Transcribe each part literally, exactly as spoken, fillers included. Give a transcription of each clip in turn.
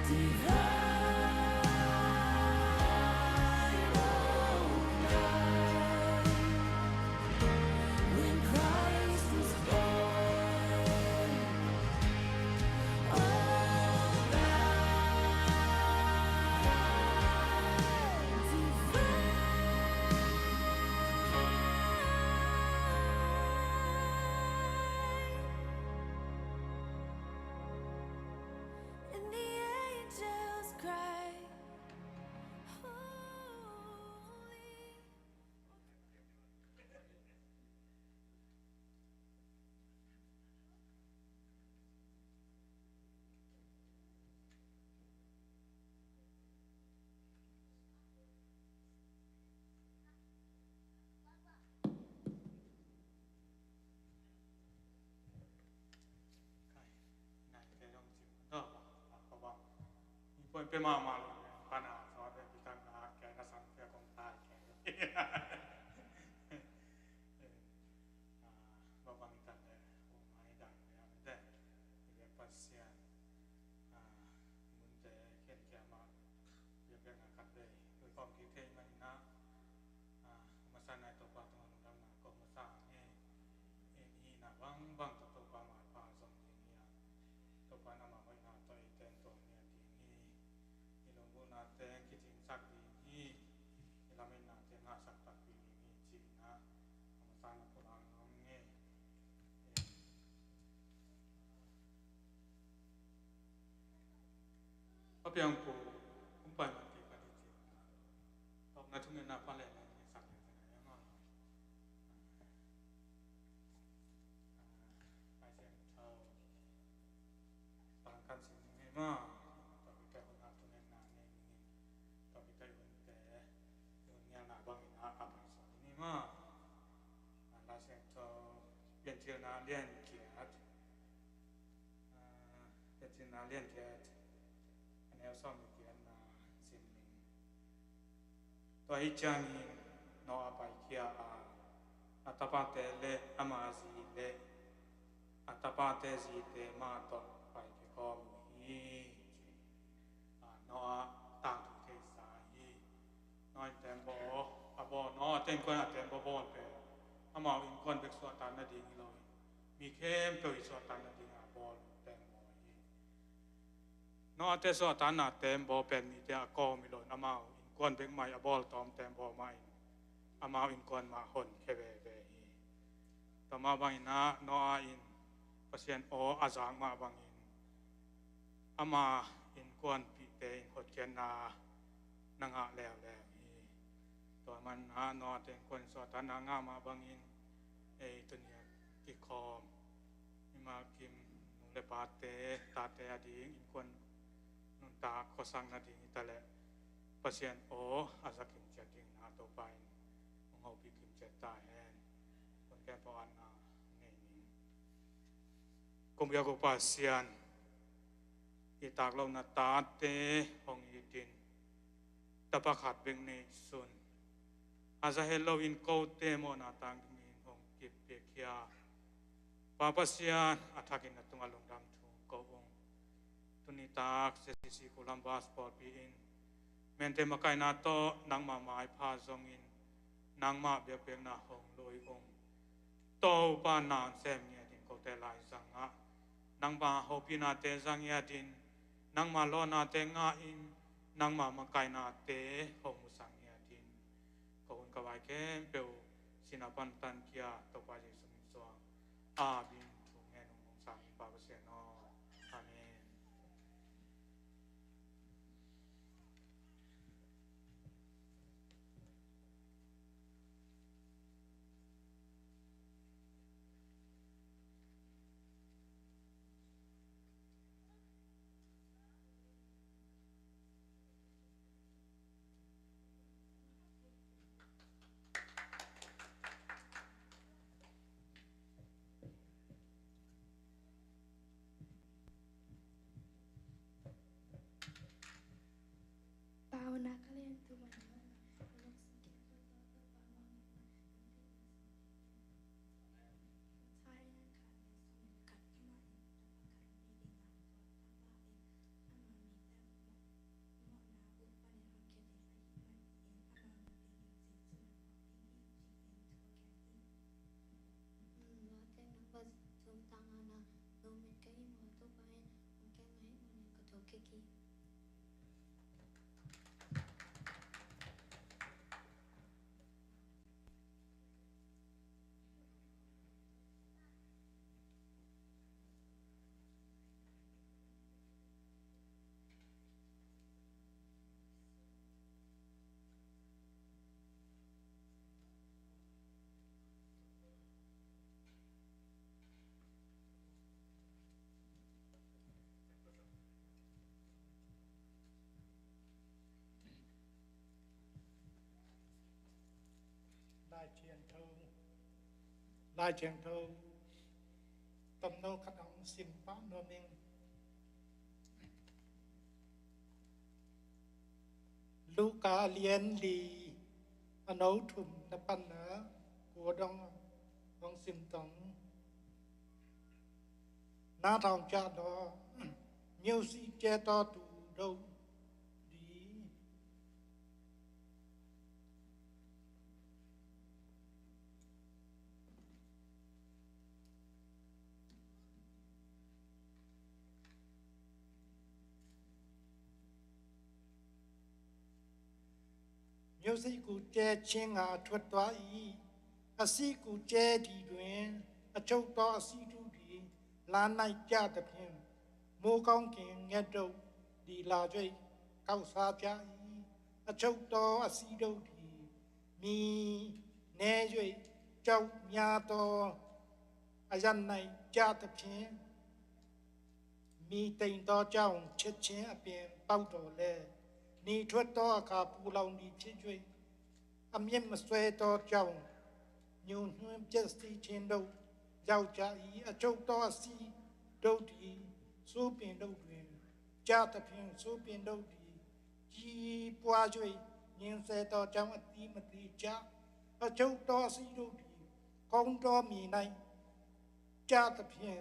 And the angels cry, "Holy." Pasian, ah, i munte khen kia mah biakbiakna khat vei, tui khawm kik thei mah inah, ah, masa nai Topa tungah lungdamna ko masa ang e. Ei hihna bangbang tawh Topa maipha zong ding hi a, Topa in ama hoihna tawh ei teng tuam nia ding hi. I lunggulhna teng kicingsak ding hi. I lametna teng hahsak takpi ding hi, ci-in ah a masa na pulak ang e. Papiang pu, kumpai man kei ka di ci. Tawpna thungetna pale na ngetsak le tena yang a. Lai Siangtho tang kan sim ni ma. Tawpi kai hun a thungetna nei ni. Tawpi kai hun te, hun ngialna bangin a, a pai sawt ni ma. Lai Siangtho Piancilna lian kiat. Ah, Piancilna lian kiat, a neu sawm ni kiatna sim ning. Tua hi ciangin Noah paikhia a, a tapate le ama zi le a tapate zite mah tawh pai kikhawm uh hi. Ah, Noah tangthu theisa hi. Noah in tembaw a bawl, Noah te innkuan a tembaw bawl pen amau innkuan bek suahtak nading hi lo hi. Mi khempeuh i suahtak nading a bawl tembaw hi. Noah te suahtakna tembaw pen mite a kawm hi lo in amau innkuan bek mah a bawl tawm tembaw mah in amau innkuan mah honkhia veve hi. Tua mah bangin ah Noah in Pasian aw a zak mah bangin ama innkuanpihte in hotkhiatna na ngah leuleu hi. Tua man ah Noah te innkuan suahtakna ngah mah bangin ei tuni a kikhawm, i mah kim nu le pate, tate ading innkuan nuntak khuasak nading hi ta leh Pasian aw a za kim ciat ding na Topa in hong hopih kim ciat ta hen. Hun khempeuh atna nei ning. Kong biak uh Pasian, i taklohna tate hong itin, tapa khat bek neihsun, a za het loin kote mawhna tang dingin hong kipia khia Pa Pasian, a thakin na tungah lungdam thu ko ung. Tuni tak Z C C Kulam Bas pawlpi in mente makaihna tawh nangmah maipha zongin nangmah biakpiakna hong lui ung. Topa, na hong sem ngiatin kote laizangah nangmah hopihnate za ngiatin, nangmah lawnate ngahin, nangmah makaihnate hong musak ngiatin. Ko hun ka vai khempeuh sihna pan tankhia Topa Jesu min suang a, min thu ngen ung, hong sang Pa Pasian aw. Amen. Becky. Lai Thiangtho, Lai Thiangtho tomno khat hong sim pah nuam ing. Luka a lian li, a neu thum na pan na kua dong hong sim tong. Na thong cha do, music che to tu do di. Music ku che ching a thuat tua i, a si ku che di duen, a chau to a si du di, lan nai cha ta phin, mu kong king nge do di la joi, kau sa cha i, a chau to a si do di, mi ne joi, chau mya to, a yan nai cha ta phin, mi tein to cha ong chet che a pen pau to le, ni thuat to a ka pu lau ni che joi, a miem a sue to cha ong, nyu hnu che si chen do, yau cha i, a chau to a si do di, su pen do duen, cha ta phin su pen do di, ci pua joi, nyin se to cha ong a ti ma ti cha, a chau to a si do di, kong to mi nai, cha ta phin,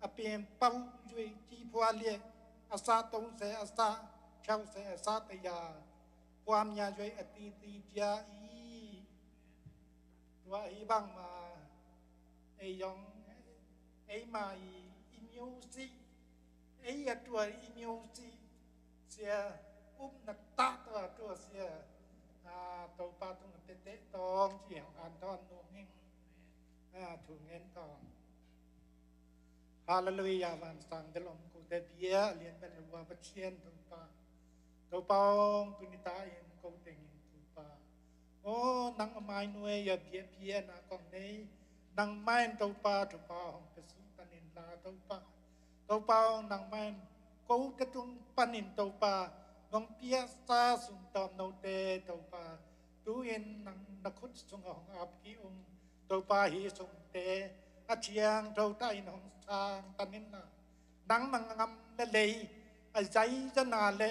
a pen pau joi ci pua lia, a sa tong se a sa, chau se a sa ta ya, pua mya joi a ti ti cha i. Tua hi bang ma, ei yong, ei ma i, i music, ei a tua i music, sia, um na ta tua tua sia, a, Topa tung a tete tong, ci hong an ton nung hing, a, thu ngen tong. Halleluiah, van sang bel om kote bia, lian bel lua Pathian Topa. Topa ong tuni ta in ko teng in Topa. O nang a mai nuai a bia bia na kong nei. Nang mai in Topa, Topa hong pe sung tan in la Topa. Topa ong nang mai in ko te tung pan in Topa. Nong pia sa sung tom no te Topa. Tu in nang na khut sung a hong ap ki ung. Topa hi sungte, a thiangtho ta in hong sang tan in na. Nangma ngam le lei, a zai zana le,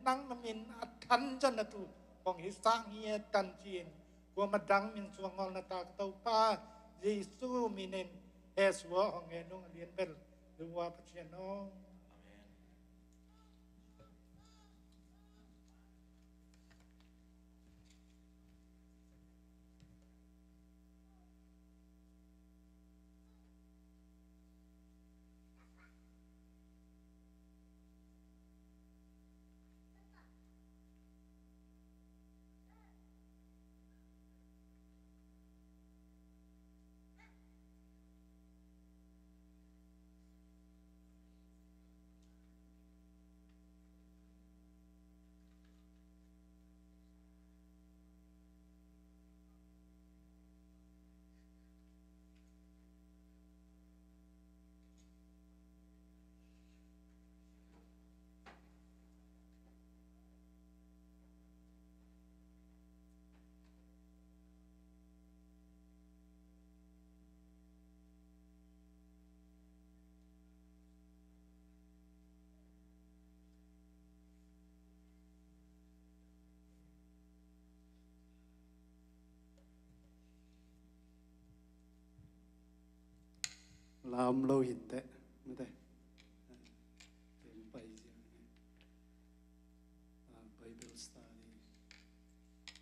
nangma min a than zana tu, hong hi sang hi e tan ci in. Kuama dang min suang ngol na ta ka Topa, Jesu min in, he sua hong he nung a lian bel, lua Pathian ong. Amen. Lam lo hin teh, mate. Kem pai ziang ne. Ah, Bible study.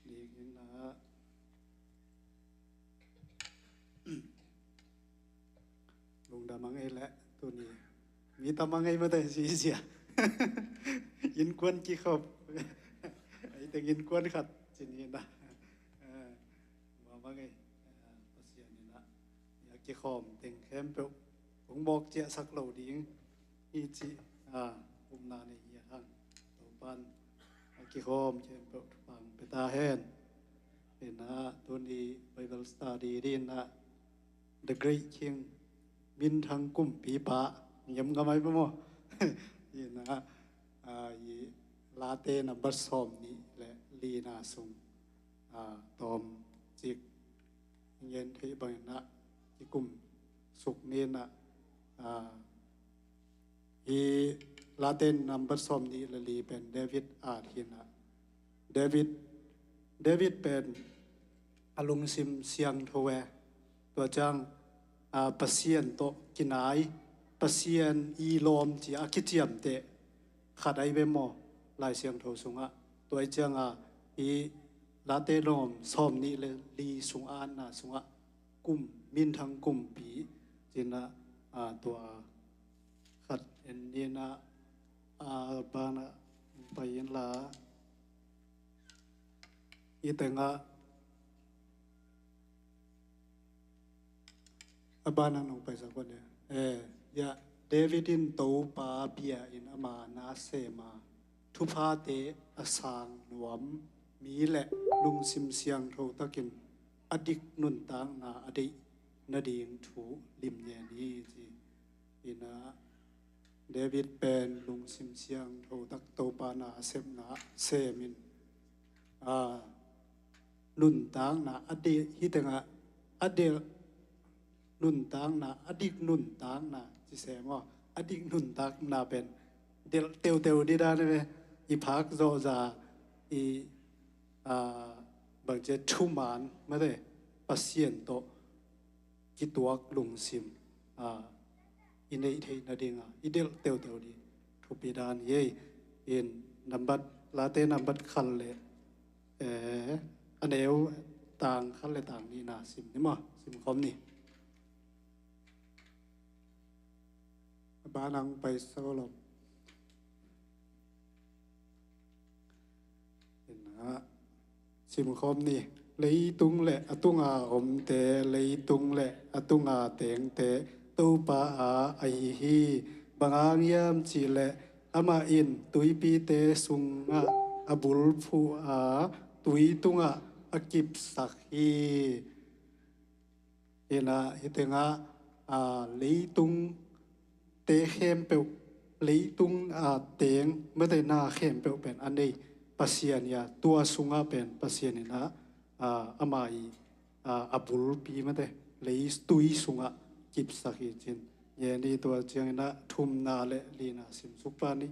Dik in la. Lungdam a ngei leh tuni mi tam a ngei mate, zizia. Innkuan kikhop. Ei teng innkuan khat ci ni na. Eh, mama ngei, eh, Pasian in ah, a kikhawm teng khempeuh kong mawk ciahsak lo ding hi ci, ah, upna nei hi hang. Topan a kikhawm khempeuh thupha pia ta hen. Ina tuni Bible study ding ah The Great King, minthang kumpipa, ngiam ngamai pa maw? Ina, ah, i Late number sawm nih le lina sung, ah, tawm cik ngen theih bangin ah kikum suk ni na, ah, hi Late number sawm nih le li pen David at hi na. David, David pen a lungsim siangtho e. Tua ciang, ah, Pasian tawh kinai, Pasian i lawm ci a kiciamteh khat ai ve maw, Lai Siangtho sungah. Tua i ciang a, i Late lawm sawm nih le li sung a atna sungah kum, minthang kumpi ci na, ah, tua khat en ni na, ah, banah pai in la, i tengah a banah nong paisak kua ne. Eh, ya, David in Topa bia in ama na sem a, thuphate a sang nuam mi le lungsim siangtho takin a dik nuntakna a deih nading thu lim ngen hi ci. Ina David pen lungsim siangtho tak Topa na a sepna semin, a, nuntakna a deih hi tengah a delh nuntakna, a dik nuntakna ci se maw? A dik nuntakna pen delh teuteu ding dan ve. I phak zawhza, i, a, bangcia thuman mate, Pasian tawh kituak lungsim, a, i neih theih nading a i delh teuteu ding thupi dan hi ei. In nambat, Late nambat khat le, eh, a neu tang khat le tang nihna sim ni maw, sim khawm ni. A banah pai so lom. Ina, sim khawm ni. Leitung le a tunga omte, leitung le a tunga tengte Topa a ahi hi. Bang hang hiam cih leh amah in tuipite sungah a bulphuh a, tui tungah a kipsak hi. Ina, hi tengah, a, leitung te khempeuh, leitung, a, teng mate na khempeuh pen a nei Pasian hi a, tua sungah pen Pasian ina, a, ama i, a, a bulpi mate, leitui sungah kipsak hi cin. Nge ni tua ciang ina thumna le lina simsuk pa ni.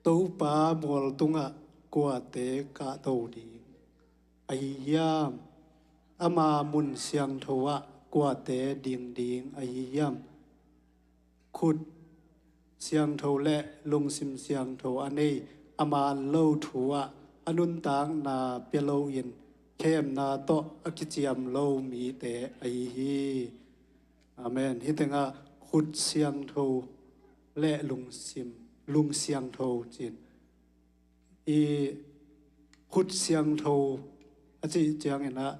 Topa mual tungah kuate kahto ding ahi hiam? Ama mun siangtho ah kuate ding ding ahi hiam? Khut siangtho le lungsim siangtho a nei, a man lo thu ah a nuntakna pia loin khemna tawh a kiciam lo mite ahi hi. Amen. Hi tengah khut siangtho le lungsim, lung siangtho cin. I khut siangtho a cih ciangin ah,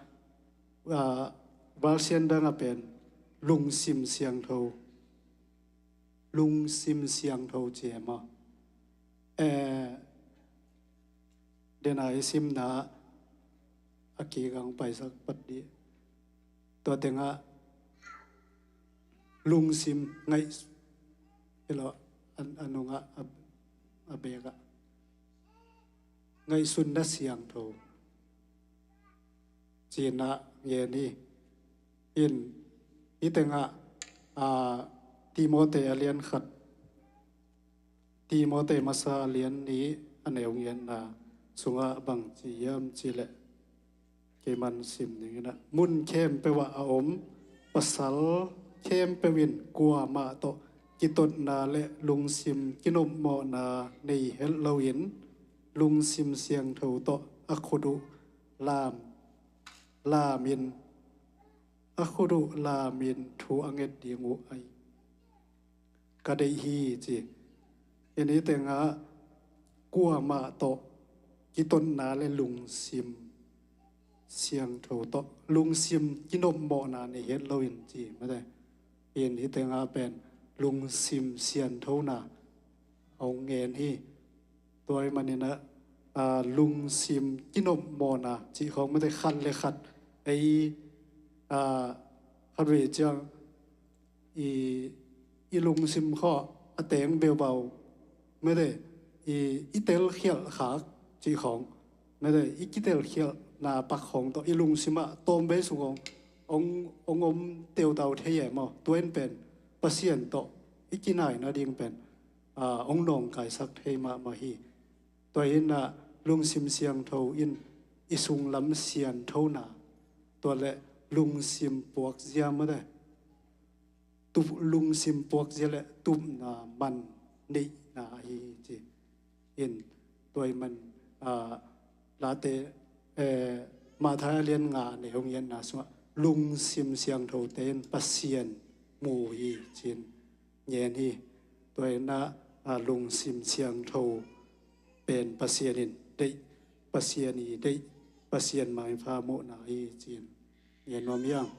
a, version dang a pen lungsim siangtho. Lungsim siangtho ci e maw? Eh, dena i simna a kigang paisak pat dih. Tua tengah lungsim ngaih, hi lo, a, a nungah, a, a bekah ngaihsutna siangtho cina ngen hi. In, hi tengah, a, Timote a lian khat, Timote masa a lian nih a neu ngenna sungah bang ci hiam cih leh, kei man sim ning ina, mun khempeuh ah a om pasal khempeuh in kuamah tawh kitotna le lungsim kinopmawhna nei het loin lungsim siangtho tawh a khut uh lam, lamin, a khut uh lamin thu a nget ding uh ahi ka deih hi ci. En i tengah kuamah tawh kitotna le lungsim siangtho tawh lungsim kinopmawhna nei het loin ci mate. En i tengah pen lungsim sianthona a hong ngen hi. Tua ahih maninah lungsim kinopmawhna cih khawng mate khat le khat ei khat vei ciang i lungsim khawh a teng beubau mate i telkhialh khak cih khawng mate i kitelkhialhna pak khawng tawh i lungsim ah tawmvei sung hong hong om teutau thei e maw? Tua in pen Pasian tawh i kinai nading pen hong nawngkaisak thei mahmah hi. Tua hinah lungsim siangtho in i sunglam sianthona tua le lungsim puakzia mate lungsim puakzia le tupna man neihna ahi hi ci. In tua ahih man Late Matthai a lian nga nei hong ngenna sungah lungsim siangthote in Pasian mu hi ci-in ngen hi. Tua hinah lungsim siangtho pen Pasian in deih, Pasian i deih, Pasian maipha muhna hi ci-in ngen nuam hiang.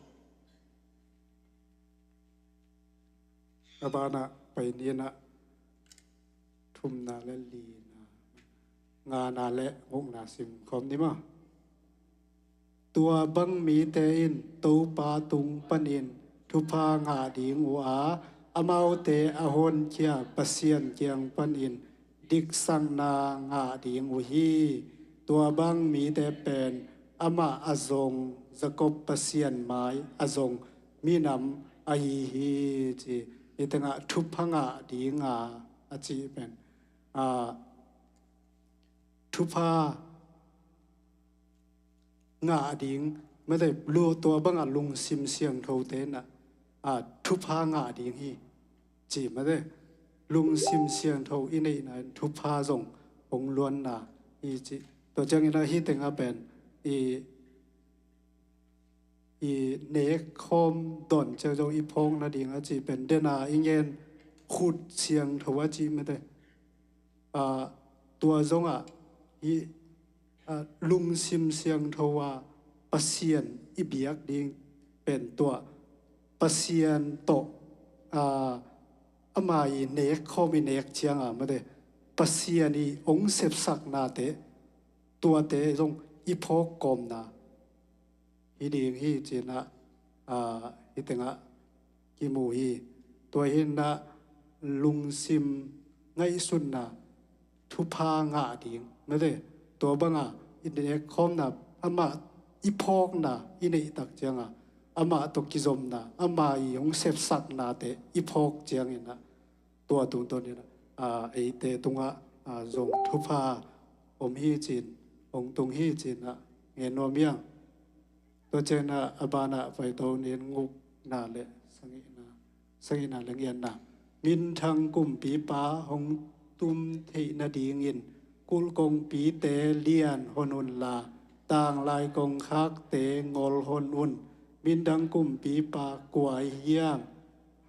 A banah pai ninah thumna le lina, ngana le gukna sim khawm ni maw? Tua bang mite in Topa tung panin thupha ngah ding uh a, amaute a honkhia Pasian kiang panin diksakna ngah ding uh hi. Tua bang mite pen amah a zong Jacob Pasian mai a zong minam ahi hi ci. Hi tengah thupha ngah dinga a cih pen thupha ngah ding mate lu tua banga lungsim siangthote na thupha ngah ding hi ci mate. Lungsim siangtho i neihna in thupha zong hong luanna hi ci. Tua ciangin ahi tengah pen i i nek khawm dawn ciang zong i phawk nading a cih pen dena i ngen khut siangtho a cih mate. Tua zongah i lungsim siangtho a Pasian i biak ding pen tua Pasian tawh ama i nek khawm i nek cianga mate Pasian i hong sepsaknate tuate zong i phawk kawmna hi ding hi cinah hi tengah kimu hi. Tua hinah lungsim ngaihsutna thupha ngah ding mate tua banga i nek khawmna amah i phawkna i neihtak cianga amah tawh kizopna ama i hong sepsaknate i phawk cianginah tua tungtawnin eite tungah zong thupha om hi cin hong tung hi cinah ngen nuam hiang. Tua cianah a banah vaito nin ngukna le sagihna sagihna le ngianna minthang kumpipa hong tum theih nadingin kulhkongpite lian hon unla tanglai kongkhakte ngol hon un. Minthang kumpipa kua ahi hiam?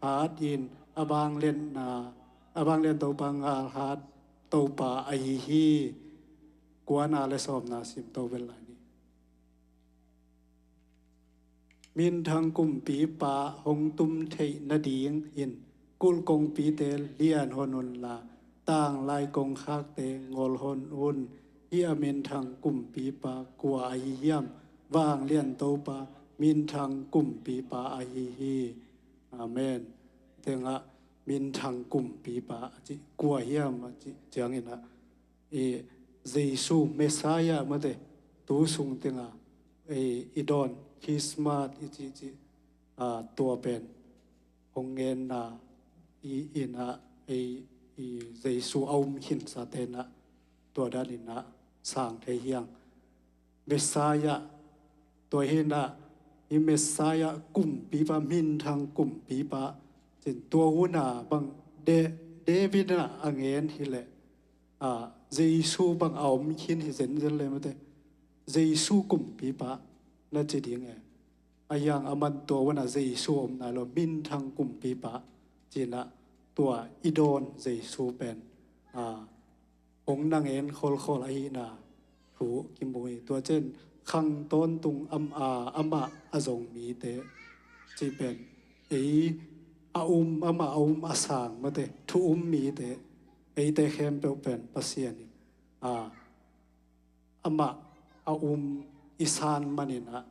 Hatin a vanglianna a vanglian Topa ngal hat Topa ahi hi. Kuana le sawmna sim to vel lai ni. Minthang kumpipa hong tum theih nadingin kulhkongpite lian hon unla tanglai kongkhakte ngol hon un. Hi a minthang kumpipa kua ahi hiam? Vanglian Topa minthang kumpipa ahi hi. Amen. Tengah minthang kumpipa a cih kua hiam a cih cianginah i Jesu Messiah mate tu sung tenga i dawn Christmas i cihcih tua pen hong ngenna i inah i Jesu a um khinsa tenah tua daninah sang thei hiang. Messiah tua hinah i Messiah kumpipa minthang kumpipa cin tua huna bang David inah a ngen hileh Jesu bang a om khin hi zenzen le mate. Jesu kumpipa na ci ding e. A hiang a man tua huna Jesu om nai lo minthang kumpipa cinah tua i dawn Jesu pen a, hong na ngen kholkhol ahihna thu kimu hi. Tua ciang khang tawntung am, a, amah a zong mite cih pen ei a um, amah a um a sang mate, thu um mite, eite khempeuh pen Pasian in, a, amah a um i san manin ah,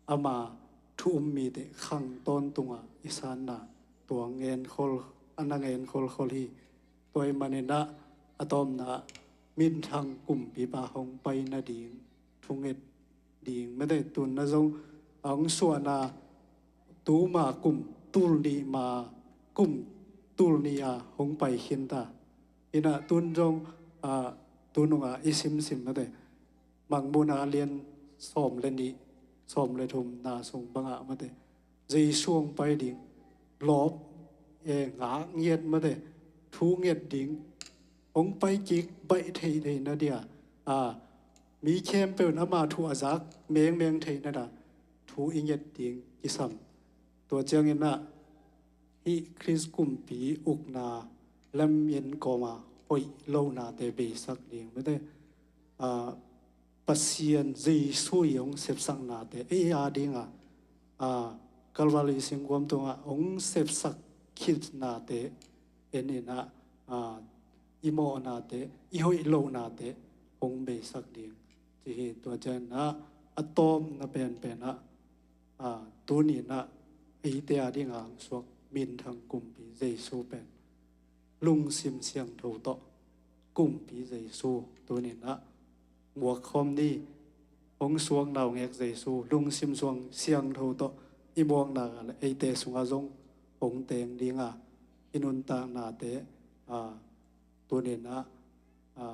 ama thu um mite khang tawntung a i sanna, tua ngen khol, a na ngen kholkhol hi. Tua ahih manin ah, a tawpna ah minthang kumpipa hong pai nading thunget ding mate, tun na zong a hong suahna tuma kum tul nih ma, kum tul nih a hong pai khin ta. Inah tun zong, a, tu nungah i simsim mate, Mangmuhna a lian sawm le nih, sawm le thumna sung bangah mate, Jesu hong pai ding, lawp, e, ngak ngiat mate, thu ngiat ding, hong pai kik baih theih theih na dia, a, mi khempeuh in ama thu a zak mengmeng theih na dia thu i ngiat ding kisam. Tua ciangin ah hih Khrist kumpi ukna lam in kawma hoih lohnate beisak ding mate, a, Pasian Jesu i hong sepsaknate, ei a dinga, a, Kalvari singkuam tungah hong sepsak khitnate, en inah, a, i mawhnate, i hoih lohnate hong beisak ding. Ci hi. Tua cianah a tawpna penpenah, a, tuninah eite a dinga hong suak minthang kumpi Jesu pen lungsim siangtho tawh kumpi Jesu tuninah muakkhawm ni. Hong suak naungek Jesu lungsim suang siangtho tawh i muakna le eite sungah zong hong teng dinga i nuntaknate, a, tuninah, a,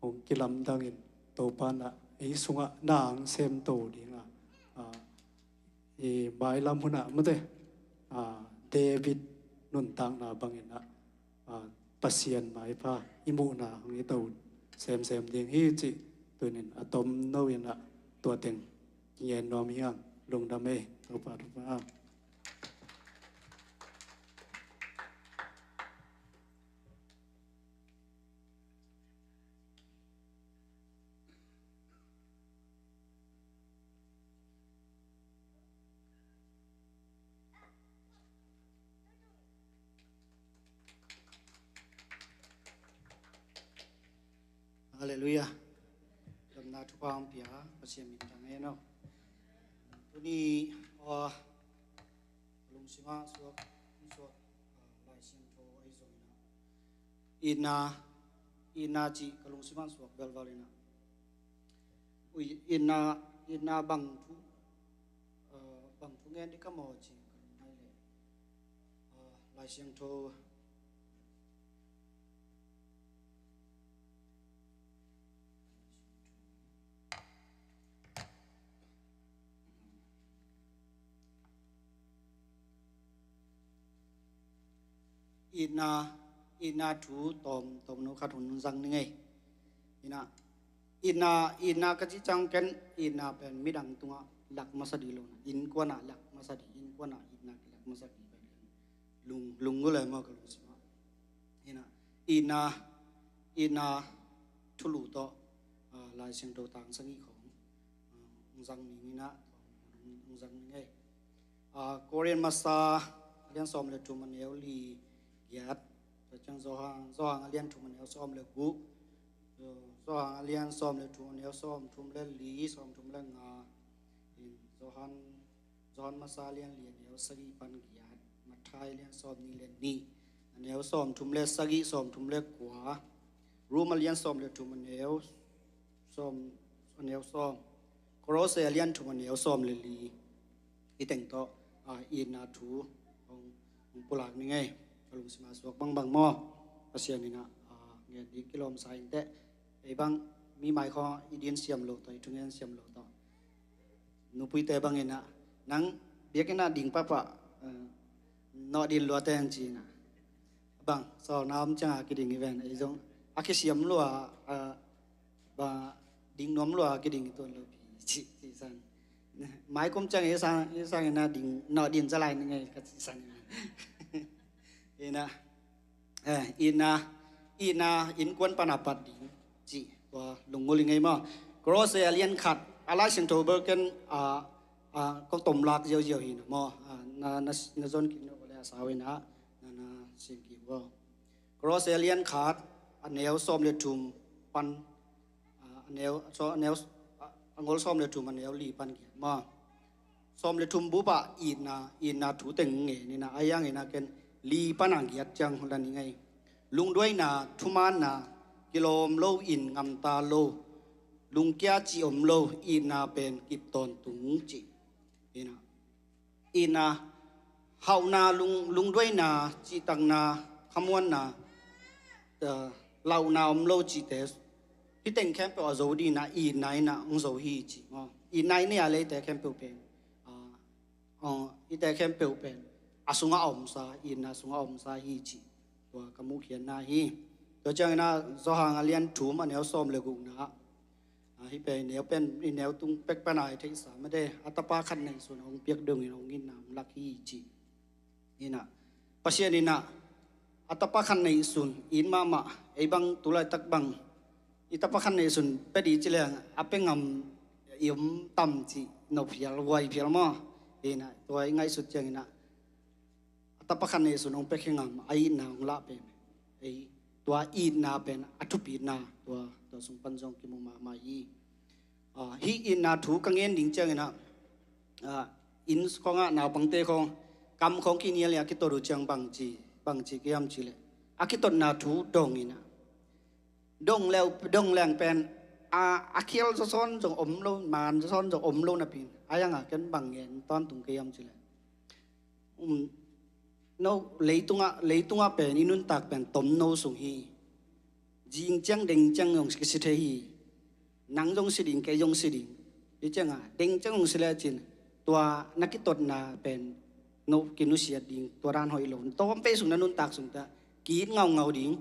hong kilamdangin Topa na ei sungah na hong semto dinga, a, i mailam hunah mate, a, David nuntakna banginah, a, Pasian maipha i muhna hong i to semsem ding hi cih tunin a tomno inah tua teng kingen nuam hi hang. Lungdam ei. Topa thupha. Halleluiah. Damna thupha hong pia Pasian min thang hen aw. Tuni, aw, lungsimah suak, suak, a, Lai Siangtho ahi zongin ah, itna, itna cih ka lungsimah suak velvel inah, ui, itna, itna bang thu, a, bang thu ngen ding ka maw ci ka lungngai leh, a, Lai Siangtho Itna, itna thu tawm, tawmno khat hun zang ni ngei. Inah, itna, itna ka cih ciang ken itna pen midang tungah lak masa dih lo na, innkuan ah lak masa dih, innkuan ah itna kilak masa dih pen lung, lung gulai maw ka lungsim ah. Inah, itna, itna thulu tawh, a, Lai Siangtho tang sagih khawng, a, hong zang ni inah, hong, hong zang ni ngei. A, Korin masa a lian sawm le thum a neu li giat, tua ciang Johan, Johan a lian thum a neu sawm le guk, Johan a lian sawm le thum a neu sawm thum le li, sawm thum le nga, in Johan, Johan masa a lian li a neu sagih pan giat, Matthai a lian sawm nih le nih, a neu sawm thum le sagih, sawm thum le kua, Rom a lian sawm le thum a neu sawm, a neu sawm, Kolose a lian thum a neu sawm le li. Hih teng tawh, a, itna thu hong, hong pulak ni ngei. Ka lungsim ah suak bangbang maw. Pasian inah, a, ngen ding kilawm sa inteh. Ei bang mi mai khawng i din siam lo tawh, i thungen siam lo tawh. Nupuite bang inah, nang biakinn ah ding pahpah, a, nawh din lua teng ci inah. Bang, sawlna om ciang a kiding hi ven, ei zong a kisiam lua, a, ba, ding nuam lua kiding hi tuan lo pi, ci, ci san. Mai kum ciang i sang, i sang inah ding, nawh din za lai ni ngei ka ci san inah. Inah, eh, itna, itna innkuan pana pat ding cih tua lunggulh i ngei maw? Kolose a lian khat, a Lai Siangtho bel ken a, a, kong tomlak ziauziau hi na maw? A, na, na, na zon kik na uh le a sau hi na, na, na sim kik uh. Kolose a lian khat, a neu sawm le thum pan, a, a neu, so, a neu, a, a ngol sawm le thum a neu li pan giat maw? Sawm le thum bup ah itna, itna thu teng ngen ina, a yang ina ken li pana giat ciang hula ni ngei. Lungduaina, thumaanna, kilawm lo in ngamta lo, lungkia ci om lo, itna pen kip tawntung ci. Ina, itna, hauhna, lung, lungduaina, cihtakna, khamuanna, eh, lauhna om lo cihte, hih teng khempeuh a zo dina, itna ina hong zo hi ci maw? Itna i nei a leite khempeuh pen, ah, oh, hihte khempeuh pen a sungah a omsa, itna sungah a omsa hi ci. Tua ka muhkhiatna hi. Tua ciangina Johan a lian thum a neu sawm le gukna, ah, hih pen i neu pen, i neu tung pek pana i theihsa mate, a tapa khat neihsun a hong piak dongin hong itna hong lak hi ci. Ina, Pasian ina, a tapa khat neihsun, it mahmah, ei bang tulaitak bang, i tapa khat neihsun pia di ci leng, a pia ngam i om tam ci, no phial, huai phial maw? Ina, tua i ngaihsut ciangina, a tapa khat neihsun hong pia khe ngam, a itna hong lah pen, ei, tua itna pen, a thupitna, tua, tua sung pan zong kimu mahmah hi. Ah, hih itna thu ka ngen ding ciangina, ah, inn khawngah naupangte khawng, kam khawng kinial in a kitot uh ciang bangci, bangci kiam ci leh, a kitotna thu dong ina. Dong leu, dong leng pen, a, a khial zawsawn zong om lo, maan zawsawn zong om lo napi in, a yanga ken bang ngen tawntung kiam ci leh. Um, no, leitungah, leitungah pen, i nuntak pen, tomno sung hi. Zing ciang deng ciang zong kisi thei hi. Nang zong si ding, kei zong si ding. Hi cianga, deng ciang zong si lecin, tua na kitotna pen, no kinusiat ding, tua dan hoih lo. Tawm pei sung na nuntak sung ta, ki-it ngaungau ding.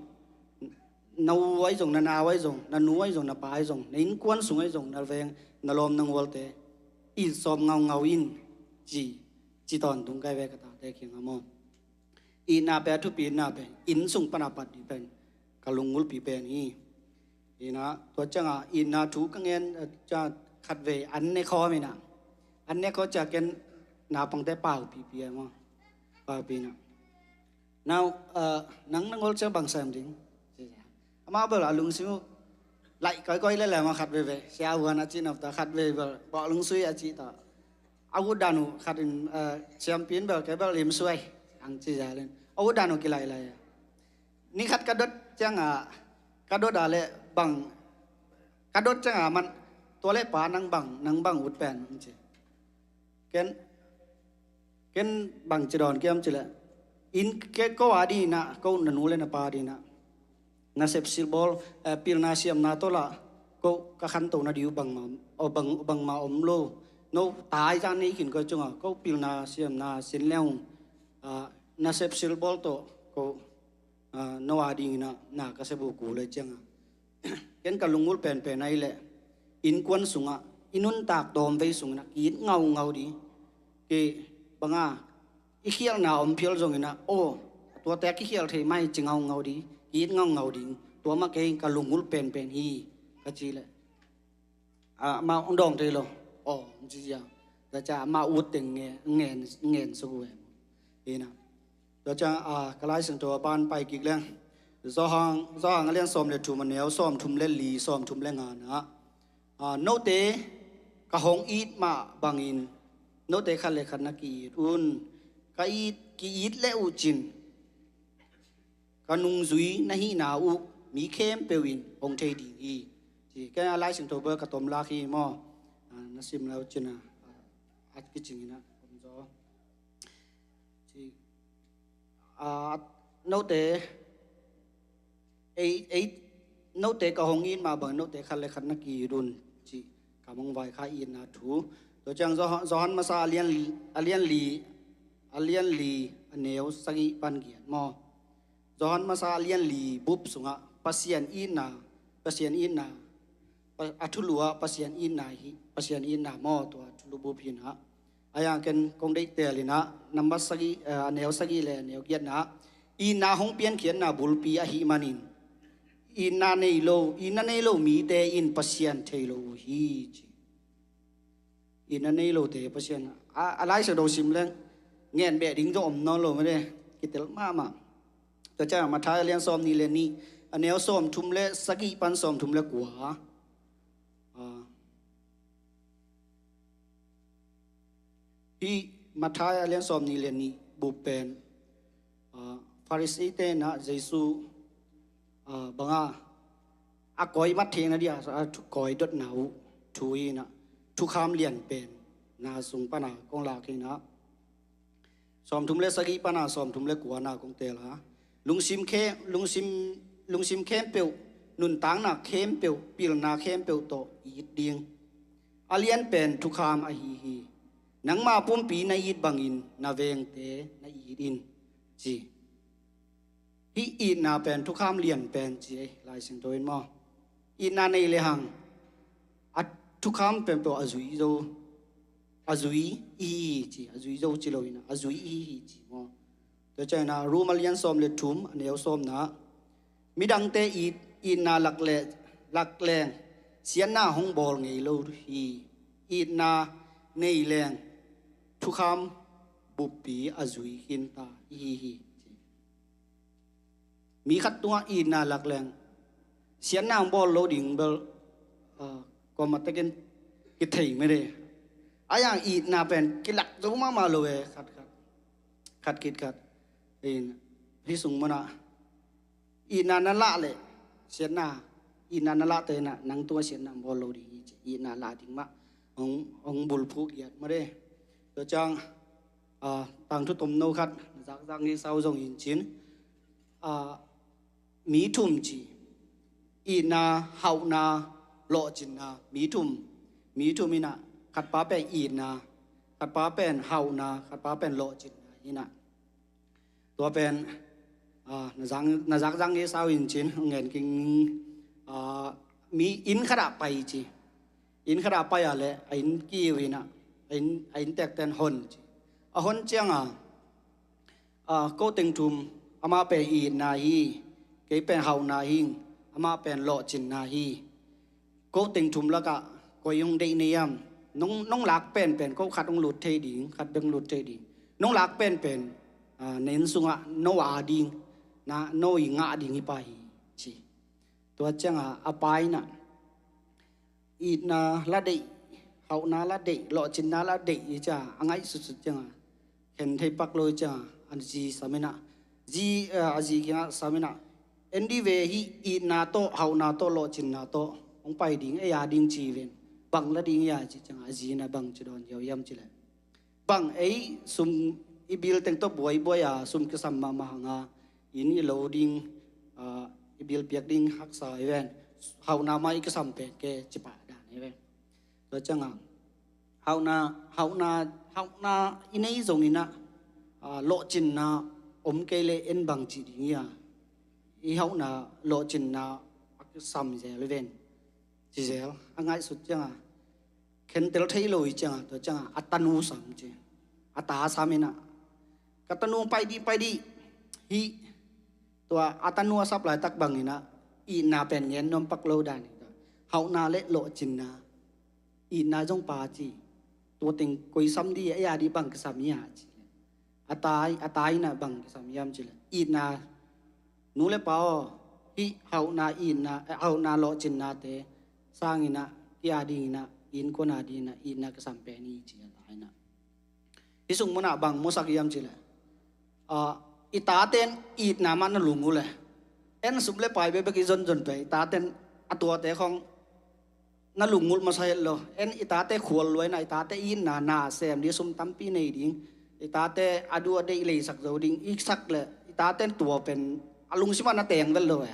Na u ai zong, na nau ai zong, na nu ai zong, na pa ai zong, na innkuan sung ai zong, na veng, na lawm na ngualte, it sawm ngaungau in, ci, ci tawntung kai ve ka tate kiangah maw? Itna pen, a thupitna pen, inn sung pana pat ding pen, ka lunggulhpi pen hi. Ina, tua cianga, itna thu ka ngen, eh, cia khat ve, an ne khawm ina. An ne khawm cia ken, naupangte paupipi ai maw? Paupi ina. Nau, eh, nang na ngol cia bang sem ding. Amah bel a lungsim uh, laih koikoi lele maw khat veve. Sia huan a cih nop ta khat veve bel, bawh lungsui a cih ta. A ut dan uh khat in, eh, siampi in bel, kei bel lim suai. Ang ci za len. A ut dan uh kilailai a. Ni khat ka dot cianga, ka dot a le bang, ka dot cianga man, tua le pa nang bang, nang bang ut pen, ang ci. Ken, ken bang ci dawn kiam ci leh. Inn ke ko a dina, ko na nu le na pa dina. Nasep silbawl, eh, pilna siamna tawh lah, ko ka khanto na diu bangma, o bang, bangma om lo. No tai zan nei khin ko cunga, ko pilna siamna sin leng, ah, nasep silbawl tawh, ko, ah, no a dingina, na ka sep uh ku le cianga. Ken ka lungul penpen ahi leh, innkuan sungah, i nuntak dawmvei sungah, ki-it ngaungau ding. Ki banga, i khialhna om phial zongina, aw, tuate a kikhial thei mai ci ngaungau ding, ki-it ngaungau ding. Tua mah kei ka lungul penpen hi, ka ci leh. Ah, amah hong dawng thei lo. Aw, ci zia. Tua cia amah ut teng nge, ngen, ngen suk uh e. Ina. Tua ciang, ah, ka Lai Siangtho a ban pai kik leng. Johan, Johan a lian sawm le thum a neu, sawm thum le li, sawm thum le nga na. Ah, note ka hong it mah bangin, note khat le khat na ki-it un. Ka it, ki-it le uh cin. Ka nungzui na hihna uh, mi khempeuh in hong thei ding hi. Ci, ken a Lai Siangtho bel ka tomlak hi maw. Ah, na sim le uh cin a, ah, a kicing ina, om zaw. Ci, ah, note, ei, ei, note ka hong it mah bang, note khat le khat na ki-it un, ci, ka mong vai kha itna thu. Tua ciang Johan, Johan masa a lian, a lian li, a lian li, a neu sagih pan giat maw? Johan masa a lian li bup sungah, Pasian itna, Pasian itna, Pa-, a thulu ah Pasian itna hi, Pasian itna maw tua thulu bup hi na. A yang ken kong deih tel ina, number sagih, eh, a neu sagih le a neu giatna. Itna hong piankhiatna bulpi ahih manin. Itna nei lo, itna nei lo mite in Pasian thei lo uh hi, ci. Itna nei lote Pasian a, a Lai Siangtho sim leng ngen beh ding zong om nawn lo mah de. Kitel mahmah. Tua ciang Matthai a lian sawm nih le nih, a neu sawm thum le sagih pan sawm thum le kua. Ah. Hih Matthai a lian sawm nih le nih bup pen, ah, Pharisee-te in ah Jesu, ah, banga a kawi mat theihna ding a, a thu-, kawi dotna uh thu hi in ah, thukham lian pen na sung pan a kong lak hi in ah, sawm thum le sagih pan a sawm thum le kua na kong tel a, lungsim khe-, lungsim, lungsim khempeuh, nuntakna khempeuh, pilna khempeuh tawh it ding. A lian pen thukham ahi hi. Nangma pumpi na it bangin na vengte na it in, ci. Hih itna pen thukham lian pen ci ei, Lai Siangtho in maw. Itna nei le hang a thukham pen peuh a zui zo, a zui i hi hi ci, a zui zo ci lo in ah, a zui i hi hi ci maw. Tua ciang in ah Rom a lian sawm le thum, a neu sawmna, midangte it, itna lak le, lak leng siatna hong bawl ngei lo hi. Itna nei leng thukham buppi a zui khinta i hi hi, ci. Mi khat tungah itna lak leng siatna hong bawl lo ding bel, ah, kawm a tekin kithei mede. A yang itna pen kilak zo mahmah lo e, khat khat, khat khit khat. In, hih sung munah itna na lah leh siatna, itna na lahte in ah nang tungah siatna hong bawl lo ding hi, ci. Itna lah ding mah hong, hong bulphuh giat mah de. Tua ciang, ah, tangthu tomno khat na zakzak ngeisa uh zong hi in cin, ah, mi thum ci. Itna, hauhna, lawhcinna, mi thum, mi thum in ah, khatpa pen itna, khatpa pen hauhna, khatpa pen lawhcinna hi in ah. Tua pen, ah, na zang, na zakzak ngeisa uh hi in cin, ngen kik ning, ah, mi inn khat ah pai ci. Inn khat ah pai a leh a inn kiu in ah, a inn, a innteekte in hon ci. A hon ciang a, ah, ko teng thum, amah pen itna hi, kei pen hauhna hi, amah pen lawhcinna hi. Ko teng thum lakah koi hong deih na hiam? Nong, nong lak penpen ko khat hong lut thei ding, khat bek hong lut thei ding. Nong lak penpen, ah, na inn sungah no a ding, na, no i ngah ding hi pah hi, ci. Tua ciang a, a pa in ah itna la deih, hauhna la deih, lawhcinna la deih hi ci a, a ngaihsutsut ciang a, khen thei pak lo hi ciang a, a zi sam in ah, zi, eh, a zi kiangah sam in ah, en dih ve, hih itna tawh, hauhna tawh, lawhcinna tawh hong pai ding, ei a ding ci ven. Bang la ding hia, ci ciang a, a zi in ah bang ci dawn ziau hiam ci leh, bang ei sum i bill teng tawh buaibuai a, sum kisam mahmah hang a, inn i lo ding, ah, i bill piak ding haksa hi ven. Hauhna mah i kisam pen ke, ci pah dan hi ven. Tua ciang a, hauhna, hauhna, hauhna i nei zong in ah, ah, lawhcinna om kei leh en bang ci ding hia? I hauhna lawhcinna a kisam zel hi ven, ci zel. A ngaihsut ciang a, khentel thei lo hi ciang a, tua ciang a, a tanu sam ci. A ta sam in ah, ka tanu, pai dih, pai dih. Hih, tua a tanu a sap laitak bang in ah, itna pen ngen nuam pak lo dan hi. Hauhna le lawhcinna, itna zong pa ci. Tua teng koi sam dih, ei a dih bang kisam hia, ci. A ta, a ta in ah bang kisam hiam ci leh, itna, nu le pa aw, hih hauhna, itna, eh, hauhna lawhcinnate sang in ah, kei a ding in ah, innkuan a ding in ah, itna kisam pen hi, ci a ta in ah. Hih sung mun ah bang musak hiam ci leh, ah, i tate in itna mah na lunggulh e. En sum le pai bekbek i zonzon pen, i tate in a tuate khawng na lunggulh masa het lo. En i tate khual lua in ah, i tate itna, na sem ding, sum tampi nei ding, i tate a duh a deih leisak zo ding i sak leh, i tate in tua pen a lungsim ah na teng vet lo e.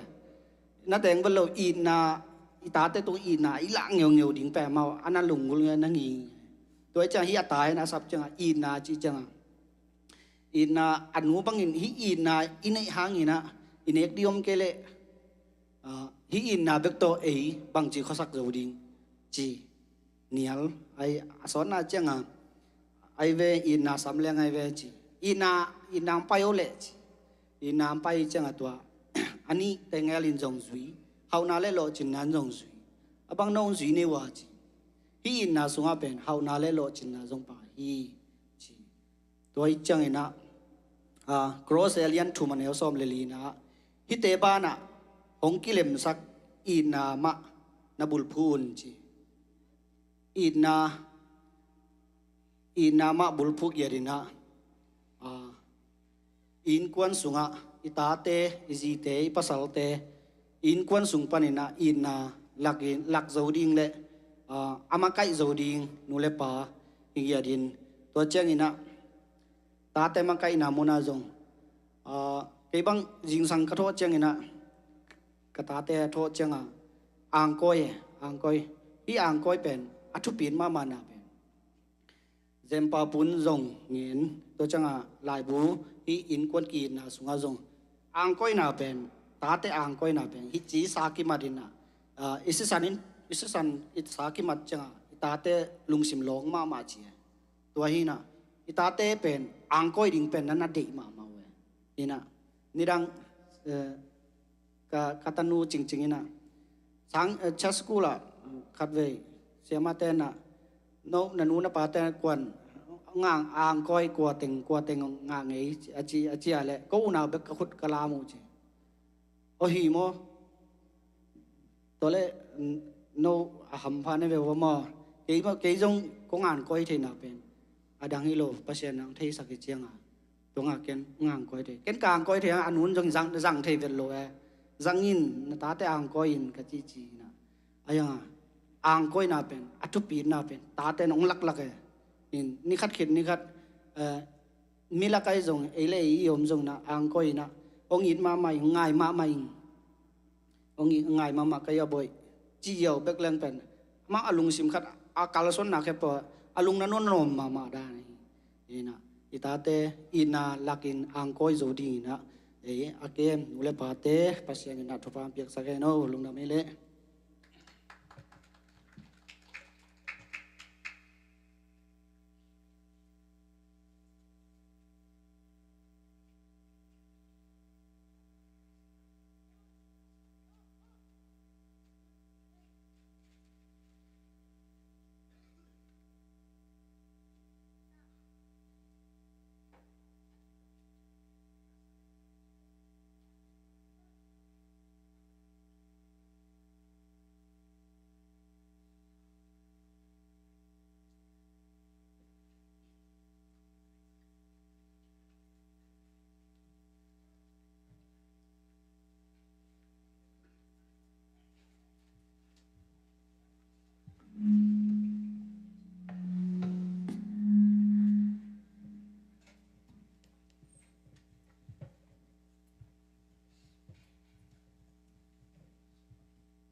Na teng vet lo, itna, i tate tung itna i lah ngeungeu ding pen amau a na lunggulh nge, na ngi. Tua hi ciang hih a ta in a sap ciang a, itna ci ciang a, itna a nu bangin hih itna i neih hangin ah, i nek ding om kei leh, ah, hih itna bek tawh ei bangci khuasak zo ding, ci. Nial, ai, a sawtna ciang a, ai ve, itna sam leng ai ve, ci. Itna, itna hong pai o leh, ci. Itna hong pai ciang a tua, a nih teng el in zong zui, hauhna le lawhcinna in zong zui. A bang nong zui nei uh a ci. Hih itna sungah pen hauhna le lawhcinna zong pha hi ci. Tua hi ciangin ah, ah, Colosse a lian thum a neu sawm le lina ah, hihte banah hong kilemsak itna mah na bulphuh un ci. Itna, itna mah bulphuh giat in ah, ah, i innkuan sungah i tate, i zite, i pasalte, i innkuan sung panin ah itna lak in, lak zo ding le, ah, a makaih zo ding nu le pa hi giat in. Tua ciangin ah tate makaihna munah zong, ah, kei bang zingsang ka thawh ciangin ah, ka tate a thawh ciangah angkawi, angkawi. Hih angkawi pen a thupit mahmahna pen Zempa pun zong ngen, tua ciangah laibu, hih innkuan ki-itna sungah zong angkawina pen, tate angkawina pen hih ci sa kimat in ah, ah, i sisan in, i sisan i sa kimat ciangah i tate lungsim lawng mahmah ci. Tua hi in ah i tate pen angkawi ding pen na na deih mahmah uh e. Hi in ah nidang, eh, ka, ka tanu Cingcing in ah sang, eh, church school ah khatvei siamate in ah, "No, na nu na pate kuan ngah, angkawi kua teng, kua teng ngah ngei?" a ci, a ci a leh, "Ko unau bek ka khut ka lam uh," ci. "Aw, hi maw? Tua leh, n-, no a hampha na ve uh maw? Kei maw, kei zong kong angkawi theihna pen a dang hi lo, Pasian in hong theisak hi ciangah, tua ngah ken, kong angkawi thei. Ken ka angkawi thei a, a nu in zong zang, zang thei vet lo e. Zang in, na tate angkawi in," ka ci ci in ah. A hi zongah angkawina pen, a thupitna pen tate in hong laklak e. In, ni khat khit ni khat, eh, mi lak ah zong, ei le ei i om zong in ah angkawi in ah hong it mahmah ing, ngai mahmah ing. Hong it, ngai mahmah ka hi a, bawi, ci ziau bek leng pen, amah a lungsim khat a kalsuanna khempeuh a lungna nuam mahmah dan hi. Hi in ah i tate itna lakin angkawi zo dingin ah, ei a kem nu le pate Pasian in ah thupha piaksak hen aw, lungdam hi leh.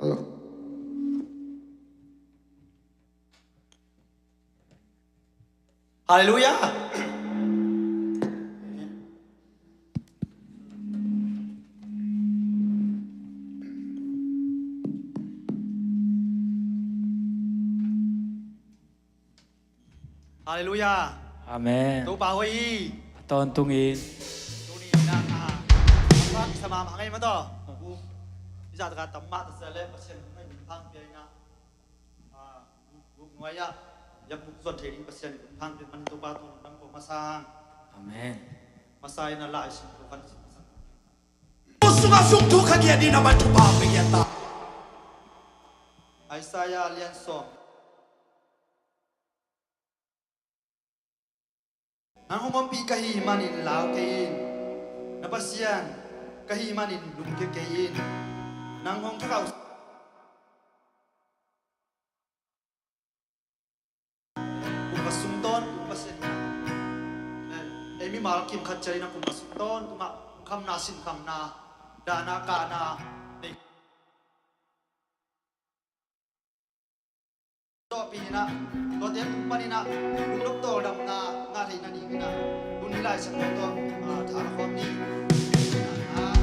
Hello. Halleluiah. Halleluiah. Amen. Topa hoih hi. A tawntungin. Tuni in ah, a, a, a, sa mahmah ngei mah tawh. I zahtakah tam mah ta sia leh Pasian hong ngai min phang pia in ah. A, guk, guk nuai ah, yap guk zuan thei ding Pasian in hong phang pia man Topa tu nang ko masang. Amen. Masa in ah Lai Siangtho kan sim masang. Sungah sung thu kha giat in a man Topa pe giat ta. Isaiah lian sawm. Nang hong ompih ka hih manin lau kei in. Na Pasian ka hih manin lungkia kei in. Nang hong thakau. Kum khat sung tawntung Pasian in ah, eh, ei mimal kim khat ciat in ah kum khat sung tawntung ah khamna, sinkhamna, dahna, kahna nei. Tawpin ah, tuate tung panin ah, lungdam tawldamna ngah theihna dingin ah, tuni Lai Siangtho tawh, ah, tha la khawm ni. Ah.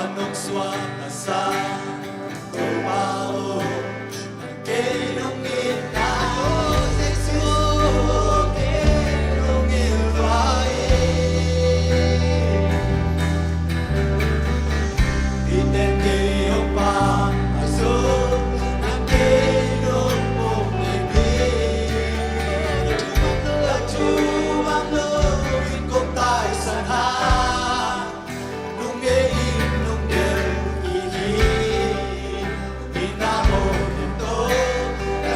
Nong suak a sa Topa aw, kei nong itna, Jesu aw, kei nong hilh vai. Ite kei hong pang a zong, nang kei nong pom kei mi. Latu bang lo in kong taisan ha. Nung e in nung del i hi, i na o in to, na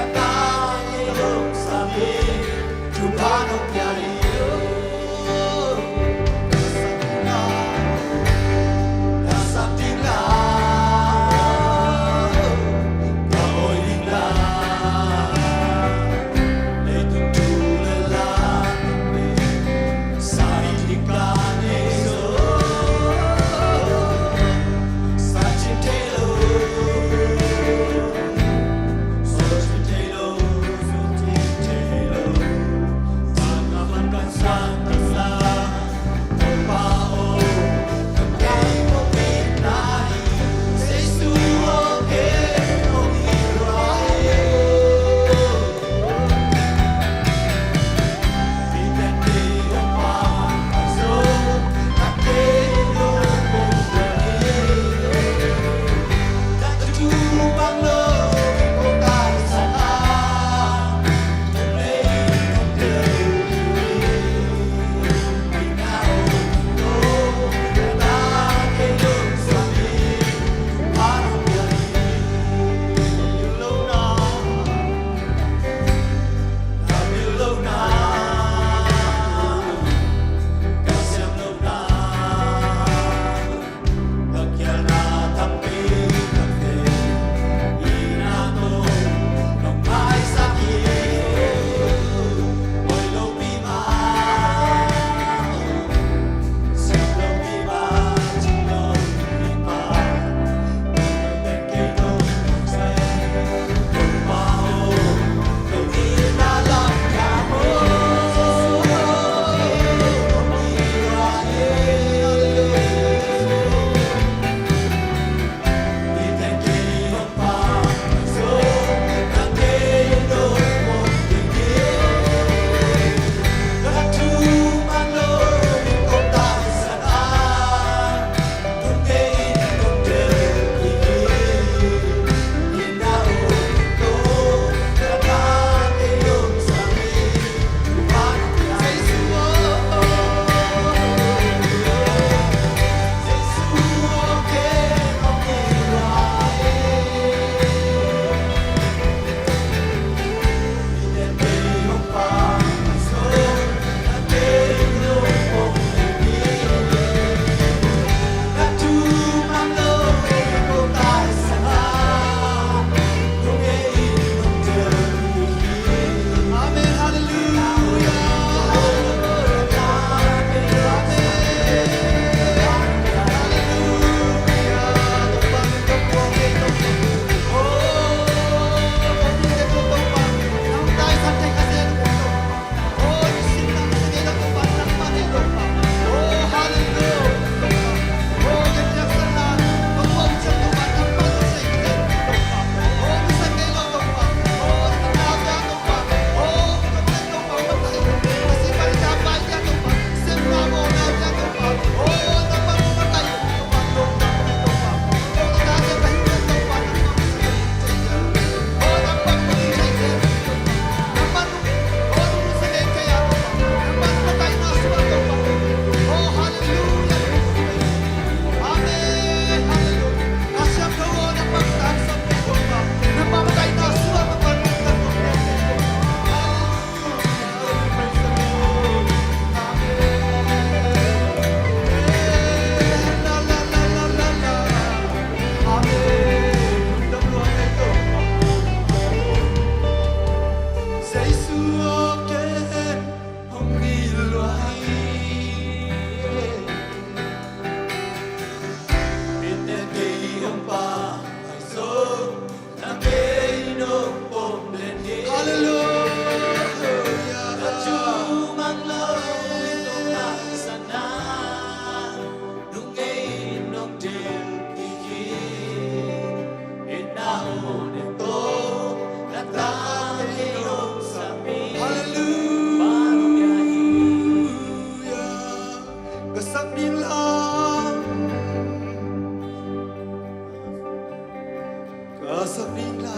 Sak ding la,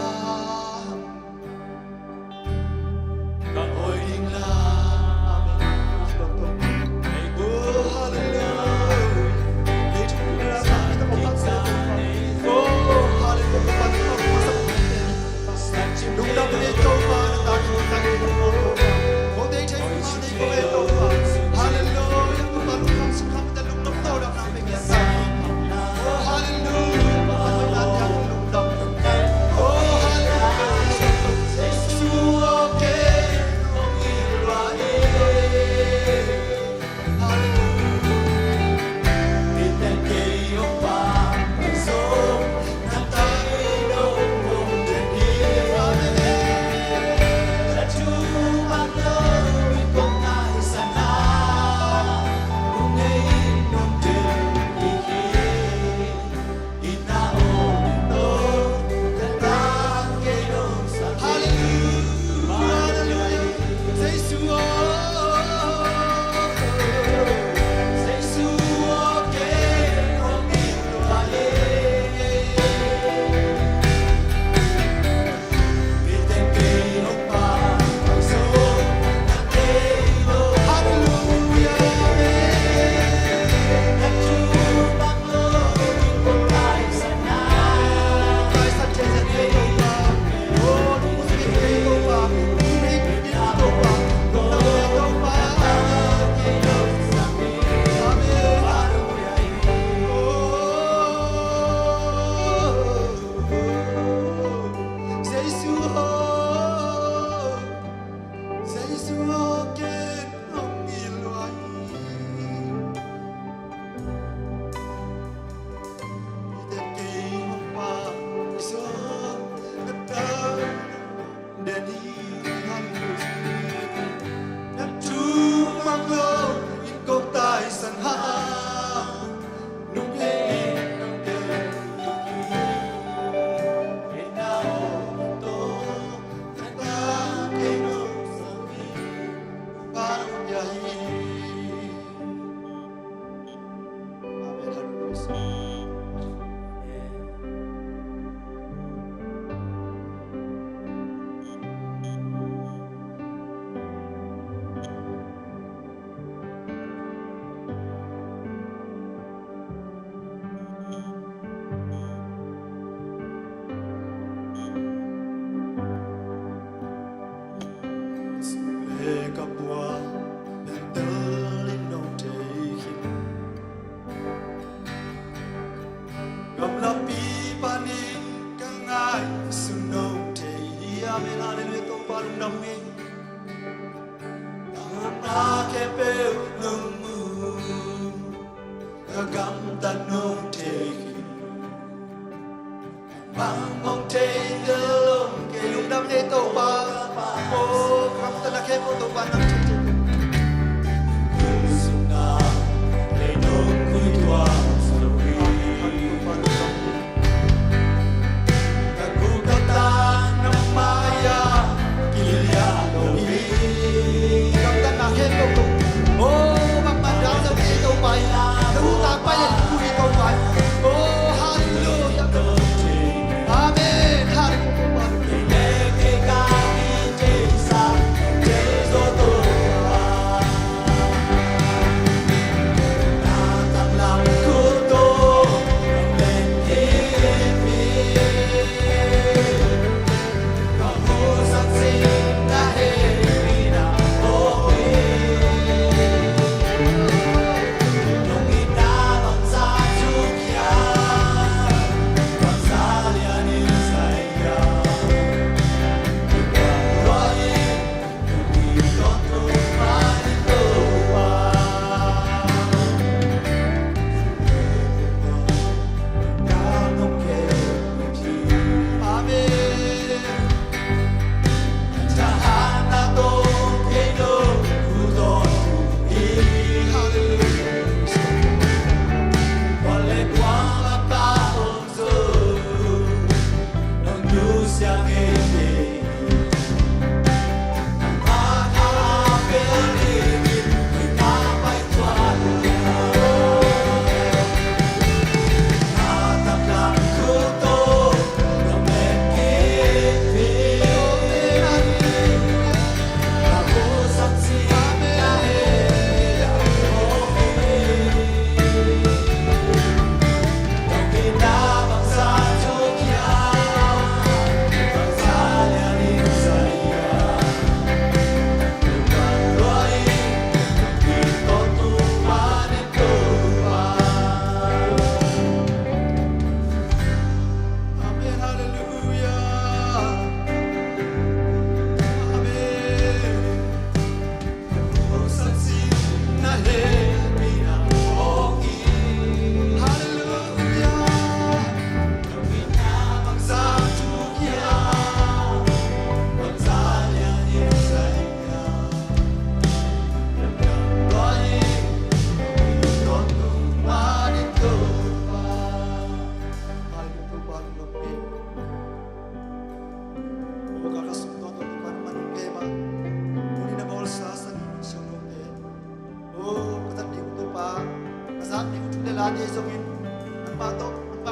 ka awi ding la. Amen. Oh, hallelujah. Oh, hallelujah. Lungdam ei Topa, na tangthu tangthu Topa. Ko dei thei ma dei ko ei Topa. Hallelujah. Topa lungdam sungkham ta lungdam tawldamna pia sa. Oh, hallelujah. Topa lungdam. Oh, hallelujah. Jesu, oh, ke, oh, Gamlapi panin ka ngaihsun nong thei hi. Amen. Halleluiah. Topa lungdam ngei. Ka nuntak khempeuh nong mu, ka gamtat nong thei hi. Bang mong thei del lo, kei lungdam ngei Topa. Oh, ka gamtatna khempeuh Topa nang thei thei.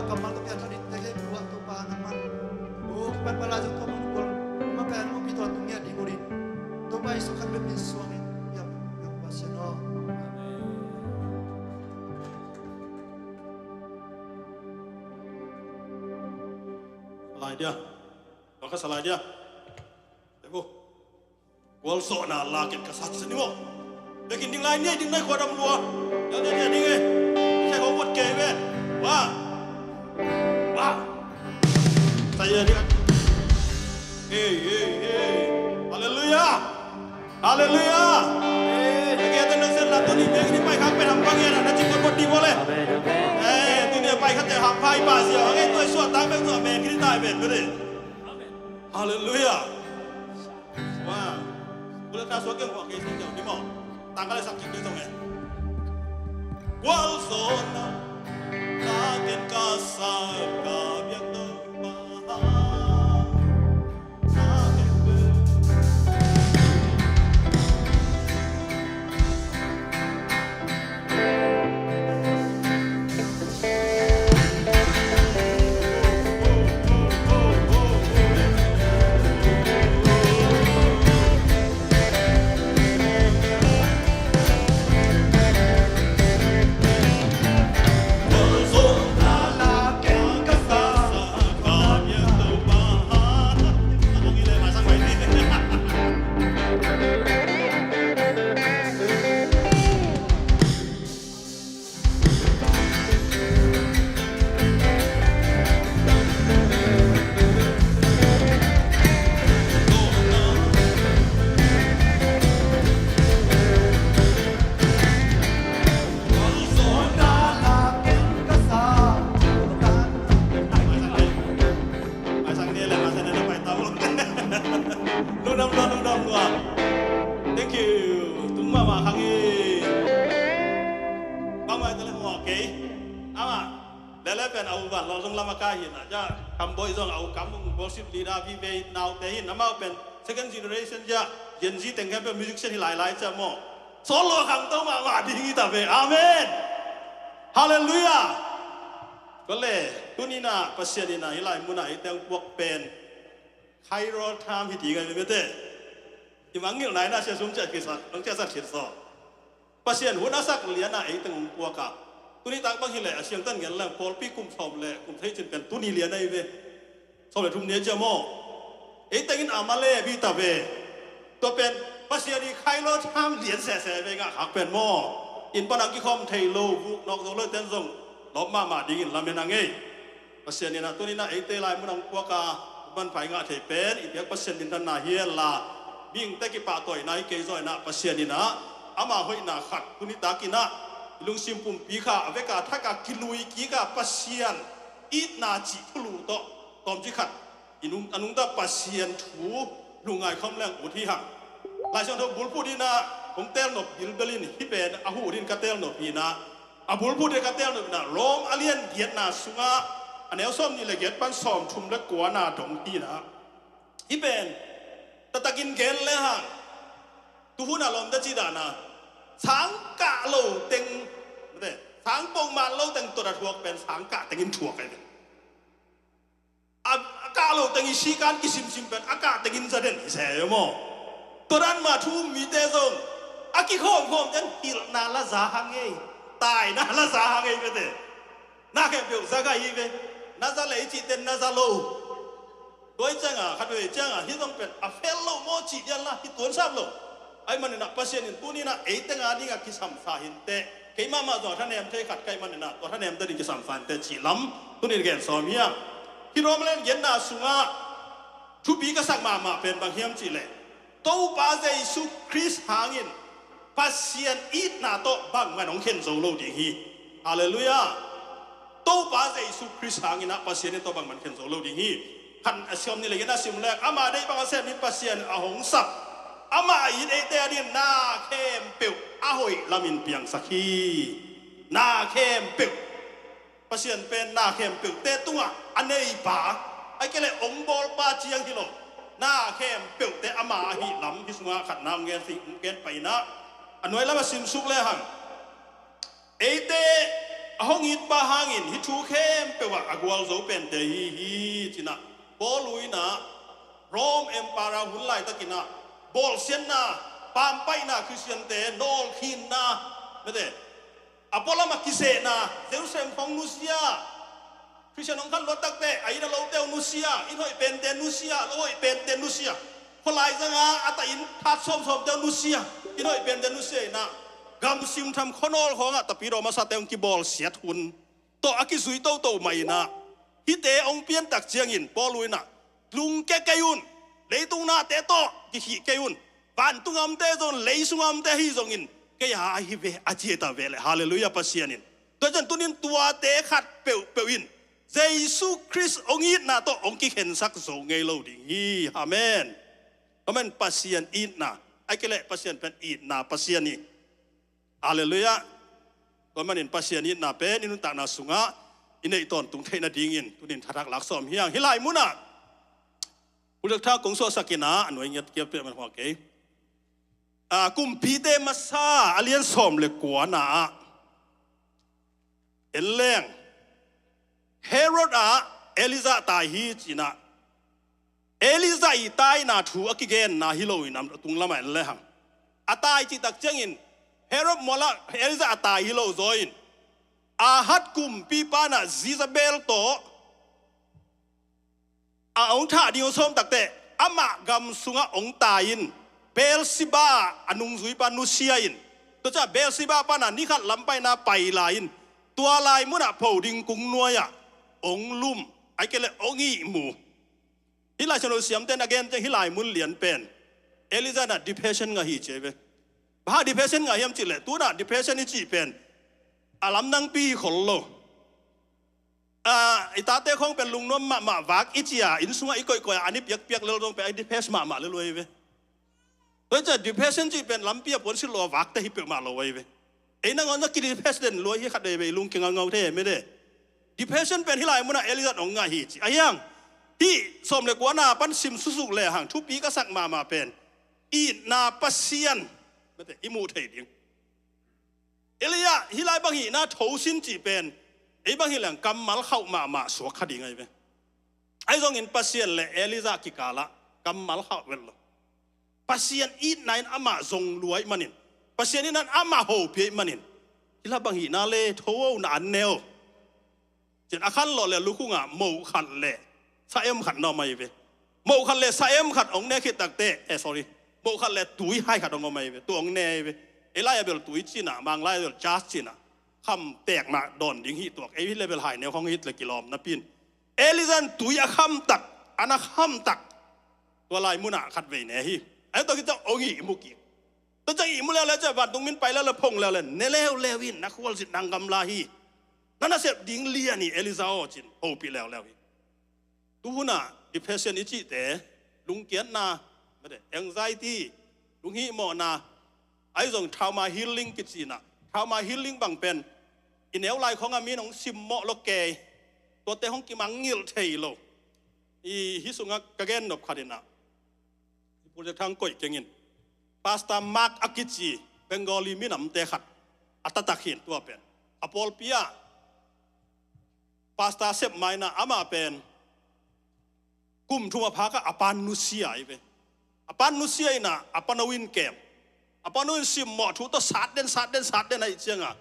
Kammal tawh pian a ding te kei pulak Topa nangman. O kipan pala zong tua mangkol ma pian ma pi tua tung ngiat ding uh ding. Topa Jesu khat bek min suang in. Piang piang Pasian aw. Amen. Salai dia. Maka salai dia. Tebo. Gualzawhna lakin ka sat sani maw. Biakinn ding lai ni, ding lai khua dam lua. Ding lai ni ding e. Khe ko kot kei ven. Wa. Wa. Saya dia. Hey, hey, hey. Haleluya. Haleluya. Hey, lagi ada nang sen la tu ni, biakinn ni pai khak pen hampang ya na, na cik kot kot di boleh. Amen, amen. Eh, tu ni pai khak te hampai pa sia. Ngai tu suat tang pen tu amen, kini tai pen, boleh. Haleluya. Wa. Bula ta suak keng huak kei sing jauh ni maw. Tanggal sak kik kei song eh. Gualzawhna lakin ka sa ka biak Topa. Thank you. Tung mahmah khang hi. Bang mai tale mo kei. Ama. Lele pen a u van lo zong lama ka hi na ja. Kam boi zong a u kam ung worship leader vive naute hi na mau pen second generation ja. Gen Z teng khempeuh musician hi lai lai cia maw. Solo khang to mahmah ding hi ta ve. Amen. Hallelujah. Kole, tuni na Pasian ina hi lai muna i teng puak pen. Khairol tham hi ti ngai mete. I mangngilh nai na sia sum cia kisa, nong cia sat kisa. Pasian hun a sak lian a ei teng hong puak a. Tuni tak bang hi leh a siangtan ngen leng pawlpi kum sawm le kum thei cin pen tuni lian a hi ve. Sawm le thum ni a cia maw. Ei tengin a ma le bi ta ve. Tua pen Pasian i khairol tham lian sese ve ngah khak pen maw. Inn pan a kikhawm thei lo vuk nawk zo lo ten zong lawp mahmah dingin lamen a ngei. Pasian ina tuni na eite lai mun a hong puak a manpha i ngah thei pen i biak Pasian minthanna hi la. Mihingte kipahtawina hi kei zaw ina Pasian ina ama hoihna khat tuni tak ina i lungsim pumpi kha a veka thak a kilui kik a Pasian itna cih thulu tawh tawmci khat i nung, a nungta Pasian thu lungngai khawm leng ut hi hang. Lai Siangtho bulphuh ina hong telnop bilbel in hi pen a huh din ka telnop ina a bulphuh dek a telnop ina Rom a lian giatna sungah a neu sawm nih le giat pan sawm thum le kuana dong hi ina. Hi pen tatakin gen le hang tuhuna lawmte cidana sangkah lo teng mate sangpongman lo teng tot a thuak pen sangkah tengin thuak ai pen. A, a kah lo teng i sikan kisimsim pen a kah tengin za den i se maw. Tua dan mah thu um mite zong a kikhawmkhawm ten hilhna la za hang ei. Taina la za hang ei vete. Na khempeuh za gai hi ve. Na za lei cih ten na za lo. Tua i cianga khat veve cianga hi zong pen a fel lo maw cih dian la hi tuan sap lo. Ai maninah Pasian in tunina ei tenga dinga kisamsa hinteh. Keimah mah zong a thanem thei khat kaih maninah tua thanem te ding kisamsa hinteh cih lam tunin gen sawm hiam. Hih Rom len genna sungah thupi ka sak mahmah pen bang hiam cihleh Topa Jesu Khrist hangin Pasian itna tawh bangman hong khen zo lo ding hi. Halleluiah. Topa Jesu Khrist hangin ah Pasian in tawh bangman khen zo lo ding hi. Khan a siam ni le gen a sim lek ama deih bang a sem hi Pasian a hong sap. Ama a it eite a dingin na khempeuh a hoih lamin piangsak hi. Na khempeuh. Pasian pen na khempeuhte tungah a neipa a kei le hong bawlpa ciang hi lo. Na khempeuhte ama ahi lam hi sungah khatna hong gen sing hong gen paina a nuai lam a simsuk le hang. Eite A hong it pa hangin hih thu khempeuh ah a gualzo pente hi hi, ci-in ah Paul in ah Rome Emperor hun laitakin ah bawlsiatna, pampaihna, Khristiante nawlkhinna, mete, a pualam a kisehna, Jerusalem khawng nusia, Khristian hong khan luat takteh a inn a lote uh nusia, inn hoih pente nusia, lo hoih pente nusia, khualai zanga a ta inn phat sawmsawmte uh nusia, inn hoih pente nusia in ah gamsim tham khuanawl khawngah tapi dawh masate hong kibawlsiat hun tawh a kizui toto mah in ah, hihte hong piantak ciangin Paul in ah, lungke kei un, leitung nate tawh kikhih kei un, vantung a omte zong, lei sung a omte ahi zongin kei a ahi ve, a ci ta ve leh. Halleluiah, Pasian in. Tua ciang tunin tuate khat peuhpeuh in Jesu Khrist hong itna tawh hong kikhensak zo ngei lo ding hi. Amen. Amen. Pasian itna, ahih kei leh Pasian pen itna Pasian hi. Halleluiah. Tua manin Pasian itna pen i nuntakna sungah i neih tawntung theih nadingin tunin thathak lak sawm hi hang. Hih lai munah Pu Lek Tha kong suahsak in ah, a nuai ngiat kiat peuh man hua kei. A, Kumpite Masa a lian sawm le kuana ah en leng, Herod ah Elijah tai hi, ci-in ah Elijah i taina thu a kigenna hi lo in, a tung lamah en lehang, a tai cihtak ciangin Herod mualah Elijah a tai hi lo zaw in, Ahab kumpipa in ah Jezebel tawh a hong thah ding hong sawm takteh, amah gam sungah hong tai in, Beersheba a nungzuipa nusia in, tua ciang Beersheba pan ah ni khat lampaina pai lai in, tua lai munah pho ding kung nuai-ah hong lum, ahih kei leh hong ihmu. Hih Lai Siangtho siamte'n a gen ciang hih lai mun lian pen Elijah in ah depression ngah hi, ci hi ve. Bang hang depression ngah hiam cih leh, tu-in ah depression i cih pen a lamdangpi hi khol lo. A, i tate khawng pen lungnuam mahmah, vak i ci a, inn sungah i koihkoih a, an i piakpiak lel zong pen a i depress mahmah lel uh hi ve. Tua hi ciang depression cih pen lampi a puansilh lo a vakte hi peuhmah lo uh hi ve. Ei nangawn na kidepress den lua hi khat veve, i lungkia ngaungau thei hi mete. Depression pen hih lai munah Elijah hong ngah hi, ci. Ahi hang, hih sawm le kuana pan sim susuk lehang thupi ka sak mahmah pen itna Pasian, mete, i muh theih ding. Elijah hih lai bang hihna tho sin cih pen ei bang hi leng kammal khauh mahmah suak kha ding ahi ve. Ahi zongin Pasian le Elijah kikalah kammal khauh vet lo. Pasian itna in amah zong lua ahih manin, Pasian itna in amah hopih ahih manin, hih lai bang hihna le tho o, na an ne o, ci-in a khanlawh le lukhungah moh khat le sa-em khat na om ahi ve. Moh khat le sa-em khat hong ne khit takteh, eh, sorry, moh khat le tui hai khat hong om ahi ve. Tua hong ne ahi ve. Ei lai-ah bel tui ci-in ah, Manglai-ah bel jars ci-in ah, kham teek mah dawn ding hi tuak. Ei hi leh bel hai neu khawng hi leh kilawm napi-in, Elijah in tui a kham tak, an a kham tak, tua lai munah khatvei ne hi. Ahi tua khit ciang hong ihmu kik. Tua ciang ihmu leuleu ciang vantung min pai leuleu, phong leuleu, ne leuleu in, na khualzinna hong gamla hi. Na nasep ding lian hi, Elijah aw, ci-in hopih leuleu hi. Tu hunah depression i cihte, lungkiatna, mete, anxiety, lunghihmawhna, ahi zong trauma healing kici-in ah, trauma healing bang pen i neu lai khawngah mi in hong simmawh lo kei, tuate hong kimangngilh thei lo. I, hih sungah ka gen nop khat in ah, i Pu Lek Tha koih keng in, Pastor Mark a kici Bengali minamte khat a taktak hi in, tua pen a pawlpi ah pastor sep ma in ah, amah pen kum thum a phak ah a pa'n nusia ahi ve. A pa'n nusia in ah a pano in kem. A pano in simmawh thu tawh sat den, sat den, sat den ahih ciangah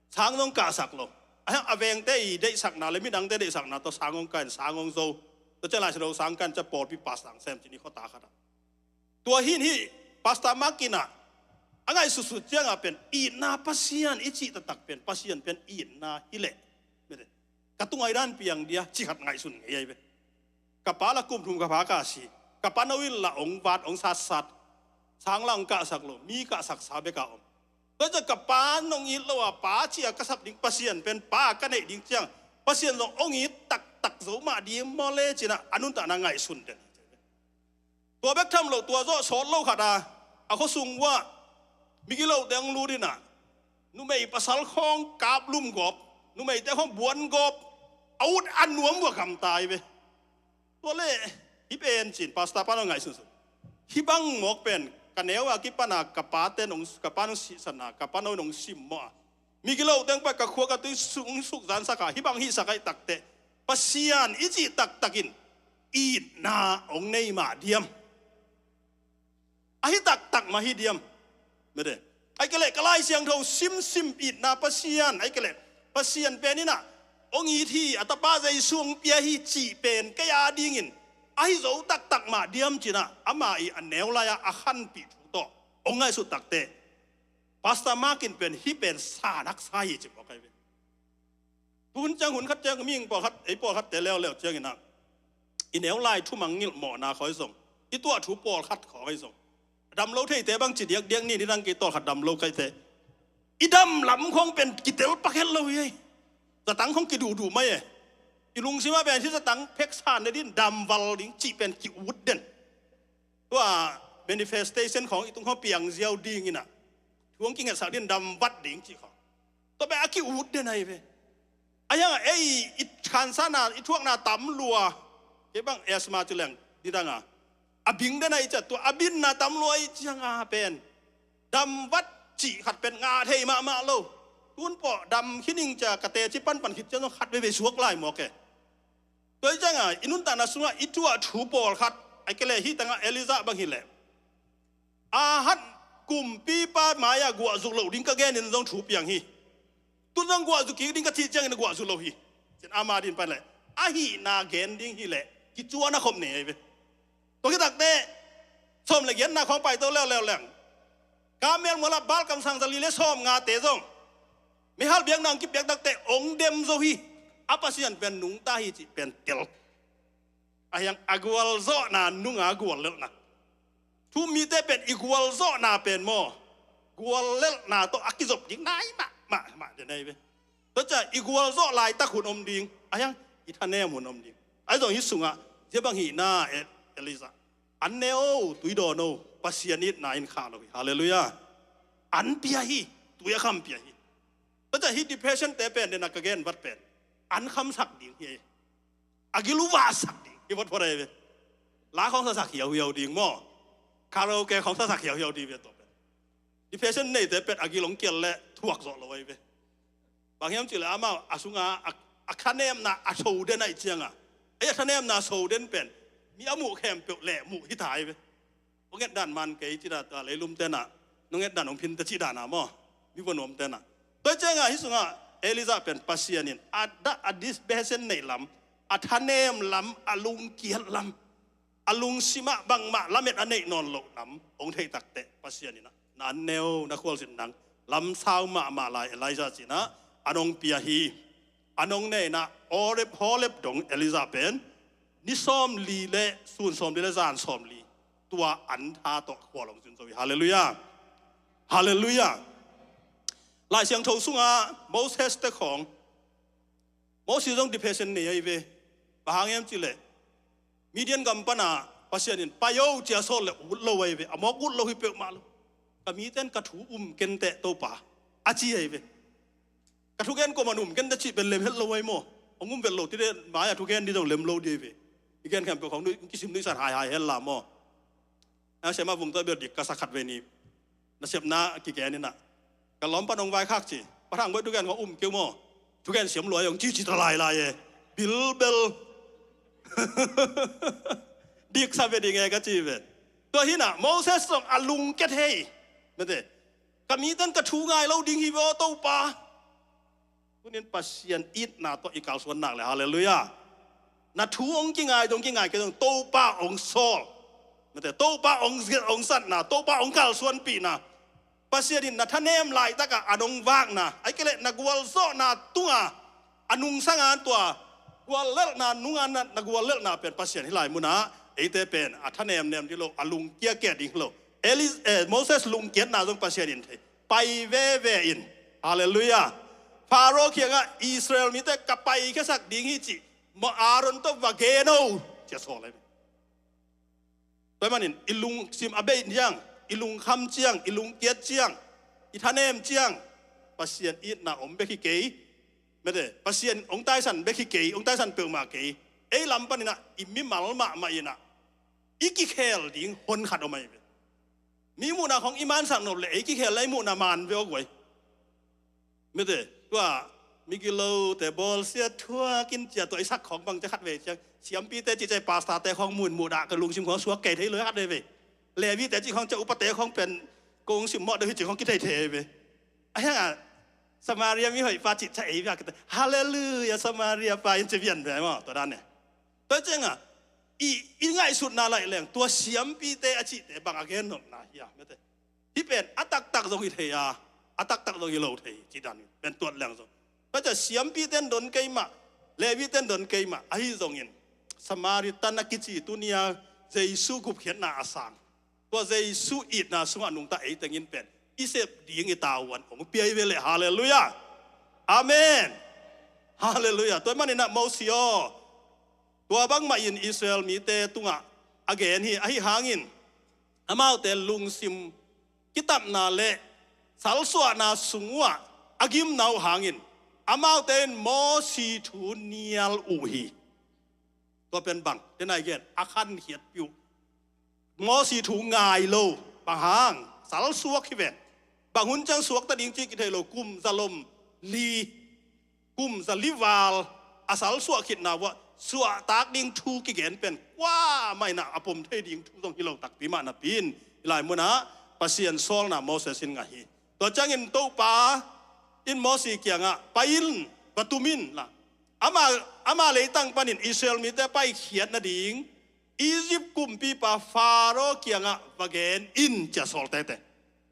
sang zong kahsak lo. A, a vengte i deihsakna le midangte deihsakna tawh sang hong kah in, sang hong zo. Tua ciang Lai Siangtho sang kah in, tua ciang pawlpi pastor hong sem ci-in, i khuata khat ah. Tua hi in, hih Pastor Mark in ah a ngaihsutsut ciangah pen itna Pasian i cih taktak pen, Pasian pen itna hi leh, mete, ka tungah i dan piang dia, ci khat ngaihsun ngei ahi ve. Ka pa lah kum thum ka phak a si. Ka pano in lah hong vat, hong satsat. Sang lah hong kahsak lo, mi kahsaksa bek a om. Tua ciang ka pa'n hong it lo a, pa ci-a ka sap ding Pasian pen pa ka neih ding ciang, Pasian zong hong it taktak zo mah ding maw le, ci-in ah a nuntakna ngaihsun den. Tua bek tham lo, tua zawh sawt lo khat a, a khuasung uah migilote hong lut in ah, numei pasal khawng kap lum gawp, numeite khawng buan gawp, a ut a nuam uh a gamta ahi ve. Tua leh, hih pen, ci-in pastor pa'n hong ngaihsunsun, hih bang mawk pen ka neu a kipan a ka pate'n hong, ka pa'n hong sihsan a, ka pano in hong simmawh a, Mi gilo teng pai ka khua ka tui sung suk zansak a, hih bang hihsak ahih takteh, Pasian i cih taktak in itna hong nei mah diam? Ahi taktak mah hi diam? Mete. Ahih kei leh ka Lai Siangtho simsim itna Pasian, ahih kei leh Pasian pen in ah hong it hi, a tapa Jesu hong pia hi cih pen kei a dingin ahi zo taktak mah diam ci-in ah, ama i a neu lai-a a khanpih thu tawh hong ngaihsut takteh, Pastor Mark in pen hih pen sa nak sa hi ci mawk ahi ve. Tun ciang hun khat ciang mi pawlkhat, ei pawlkhatte leuleu ciangin ah, i neu lai thumang ngilh mawhna khawng ahi zong, i tuah thu pawlkhat khawng ahi zong, dam lo theite bang ci diakdiak ni, nidang kei tawlkhat dam lo kaite, i dam lam khawng pen kitel pak het lo hi ei. Zatang khawng kiduhduh mai e. I lungsim ah pen hih zatang pheksa ne ding, damval ding cih pen ki-ut den. Tua manifestation khawng i tung khawng piang ziau dingin ah, thu hong kingetsak ding, damvat ding cih khawng, tua pen a ki-ut den ahi ve. A hiang ah ei i khansana, i thuakna tam lua, kei bang asthma ci leng, nidang a, a bing den ahi ciang, tua a binna tam lua ahi ciang a pen damvat cih khat pen ngah thei mahmah lo. Tun pawh dam khin ing ci-a ka teci panpan khit ciang zong khat veivei suak lai mawk e. Tua hi ciang a, i nuntakna sungah i tuah thu pawlkhat, ahih kei leh hih tengah Elijah bang hi leh, Ahab kumpipa mai-ah guahzuk loh ding ka genin zong thu piang hi. Tun zong guahzuk kik ding ka cih ciangin a guahzuk lo hi, ci-in ama ding pai leh, ahihna gen ding hi leh kicuan a khop nei ahi ve. Tua khit takteh, sawm le giatna khawng paito leuleu leng, Karmel mualah Baal kamsang za li le sawmngate zong meihal biakna hong kipiak takteh hong dem zo hi. A Pasian pen nungta hi cih pen tel. A hiang a gualzawhna nunga guallelhna. Thu-um mite pen i gualzawhna pen maw, guallelhna tawh a kizop ding nai mahmah, mahmah den ahi ve. Tua ciang i gualzawh laitak hun om ding, a hiang i thanem hun om ding. Ahi zong hih sungah zia bang hihna, E-, Elijah, an ne o, tui dawn o, Pasian itna in khah lo hi. Halleluiah. An pia hi, tui a kham pia hi. Tua ciang hih depression-te pen, den a ka gen vat pen, an khamsak ding hi. A gil uh vahsak ding hi photphot ahi ve. La khawng sasak hiauhiau ding maw, karaoke khawng sasak hiauhiau ding ve tua pen. Depression neite pen a gil hong kial leh thuak zawh lo ahi ve. Bang hiam cih leh amau a sunga a, a thanemna a so den ahih cianga, ei a thanemna so den pen mi a muh khempeuh leh muh hi ta ahi ve. Hong et dan man kei cih dan, tua leilum tenah nong et dan hong phin ta cih dan a maw, mi vuanuam tenah. Tua cianga hih sungah Elijah pen Pasian in a dah a depression neih lam, a thanem lam, a lungkiat lam, a lungsimah bangmah lamet a neih nawn loh lam hong theih takteh Pasian in ah, na an ne o, na khualzin nang lamsau mahmah lai Elijah ci-in ah an hong pia hi. An hong ne in ah Horeb, Horeb dong Elijah pen ni sawmli le sun sawmli le zan sawmli tua an tha tawh khual hong zin zo hi. Halleluiah. Halleluiah. Lai Siangtho sungah Moses te khawng, Moses zong depression nei ahi ve. Bang hang hiam cih leh Midian gam pana Pasian in pai o ci-a sawl leh ut lo ahi ve. A mawk ut lo hi peuhmah lo. Ka mite in ka thu um kenteh Topa, a ci ahi ve. Ka thugen kuaman um kenteh cih pen lem het lo ahi maw. Hong um vet lo, tite mai-ah thugen ding zong lem lo ding ahi ve. I gen khempeuh khawng nuih, kisim nuihsan haihai hen la maw. A sem a vung tawh bel dik ka sa khat vei ni. Nasepna kigen in ah, ka lawmpa nong vaikhak ci, Pa Thang Bawi thugen khawng um kei maw. Thugen siam lua hong cici ta lailai e. Bilbel. Dik sa ve ding e ka ci ve. Tua hi-in ah Moses zong a lungkiat hi. Mete. Ka mite in ka thu ngai lo ding hi ve aw Topa. Tunin Pasian itna tawh i kalsuan nak leh, halleluiah, na thu hong kingai dong kingai kei dong, Topa hong sawl, mete, Topa hong, hong satna, Topa hong kalsuanpihna, Pasian in na thanem laitakah an hong vakna, ahih kei leh na gualzawhna tungah a nungsanga tua guallelhna nunga na, na guallelhna pen Pasian hih lai munah eite pen a thanemnem ding lo, a lungkiakia ding lo. Eli-, eh, Moses lungkiatna zong Pasian in thei. Pai veve in. Halleluiah. Pharaoh kiangah Israel mite ka paikhiasak ding hi cih maw, Aaron tawh va gen o, ci-a sawl ahi ve. Tua ahih manin i lungsim a bei ciang, i lungkham ciang, i lungkiat ciang, i thanem ciang, Pasian itna om bek hi kei. Mete, Pasian hong taisan bek hi kei, hong taisan peuhmah kei. Ei lam panin ah i mimal mahmah in ah i kikhel ding hon khat om ahi ve. Mi muhna khawng i mansak nop leh ei kikhel leh i muhna man ve aw guai. Mite, tua migilote bawlsia thuakin cia tua i sak khawng bang cia khat vei ciang, siampite cih cia pastorte khawng mun mudah ka lungsim khawng suak kei thei lo khat vei vei. Levite cih khawng cia upate khawng pen kong simmawh deuh hi cih khawng kithei thei vei. A hiang a Samaria mihoih pa cih cia ei via kite, Halleluia, Samaria pa in cia vian vei maw, tua dan ne. Tua ciang a i, i ngaihsutna laih leng tua siampite a cihte bang a gen nopna hi a, mite. Hih pen a taktak zong hi thei a, a taktak zong hi lo thei cih dan hi pen tuat leng zong. Tua ciang siampite in don kei mah, Levite in don kei mah, ahi zongin Samaritan a kici tunia Jesu gupkhiatna a sang, tua Jesu itna sungah nungta ei tengin pen i sep ding i tavuan hong pia hi ve leh, Halleluia. Amen. Halleluia. Tua manin ah Mosi aw, tua bangmah in Israel mite tungah a gen hi, ahi hangin amaute lungsim kitapna le salsuahna sung uhah a gimna uh hangin amaute in Mosi thu nial uh hi. Tua pen bang, denai gen, a khankhiatpih uh. Mosi thu ngai lo, bang hang, salsuak hi ven. Bang hun ciang suakta ding cih kithei lo, kum zalom li, kum zali val a salsuah khitna uah suahtak ding thu kigen pen kuamah in ah a pom thei ding thu zong hi lo takpi mah napi in, hih lai munah Pasian sawlna Moses in ngah hi. Tua ciangin Topa in Mosi kiangah, pai in, va tum in la, ama, ama leitang panin Israel mite paikhiat nading Egypt kumpipa Pharaoh kiangah va gen in, cia sawl tete.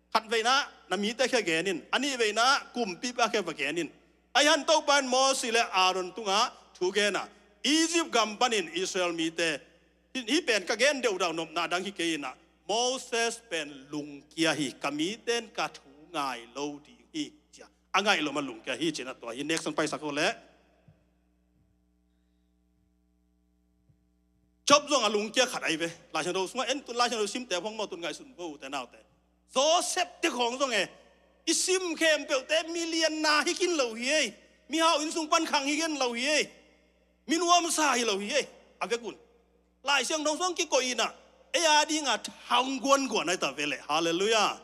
Khat veina, na mite khia gen in. A nih veina, kumpipa khia va gen in. Ahi hang Topa in Mosi le Aaron tungah thu gen a, Egypt gam panin Israel mite, hih, hih pen ka gen deuhdauh nopna dang hi kei in ah, Moses pen lungkia hi, ka mite in ka thu ngai lo ding hi, cia a ngaih lo ma lungkia hi, ci-in ah tua hi. Next song paisak uh leh. Job zong a lungkia khat ahi ve. Laisiangtho sungah en tun, Laisiangtho simte hong maw tun ngaihsun vo ute naute. Joseph te khawng zong e, i sim khempeuhte million na hi khin lo hi ei. Mihau inn sung pan khang hi gen lo hi ei. Minuamsa hi lo hi ei. A vekun Laisiangtho sung kikoih in ah ei a dingah thang guanguan ahi ta ve leh. Halleluiah.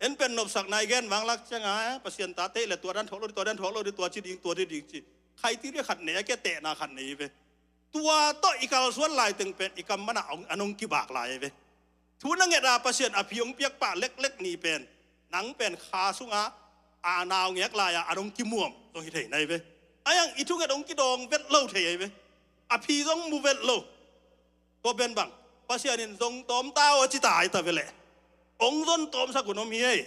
En pen nopsakna i gen vanglak ciangah, eh, Pasian tate i le tua dan thuak lo ding, tua dan thuak lo ding, tua ci ding, tua ci ding ci. Criteria khat nei a, ke tehna khat nei ve. Tua tawh i kalsuan laiteng pen i kam manah hong, an hong kibak lai ve. Thu na nget a Pasian a phi hong piak pah leklek ni pen, nang pen kha sungah a naungek lai-ah an hong kimuam zong hi thei nai ve. Ahi hang i thunget hong kidawng vet lo thei ahi ve. A phi zong mu vet lo. Tua pen bang, Pasian in zong tawm ta aw ci ta ahi ta ve leh. Hong zon tawmsak hun om hi ei.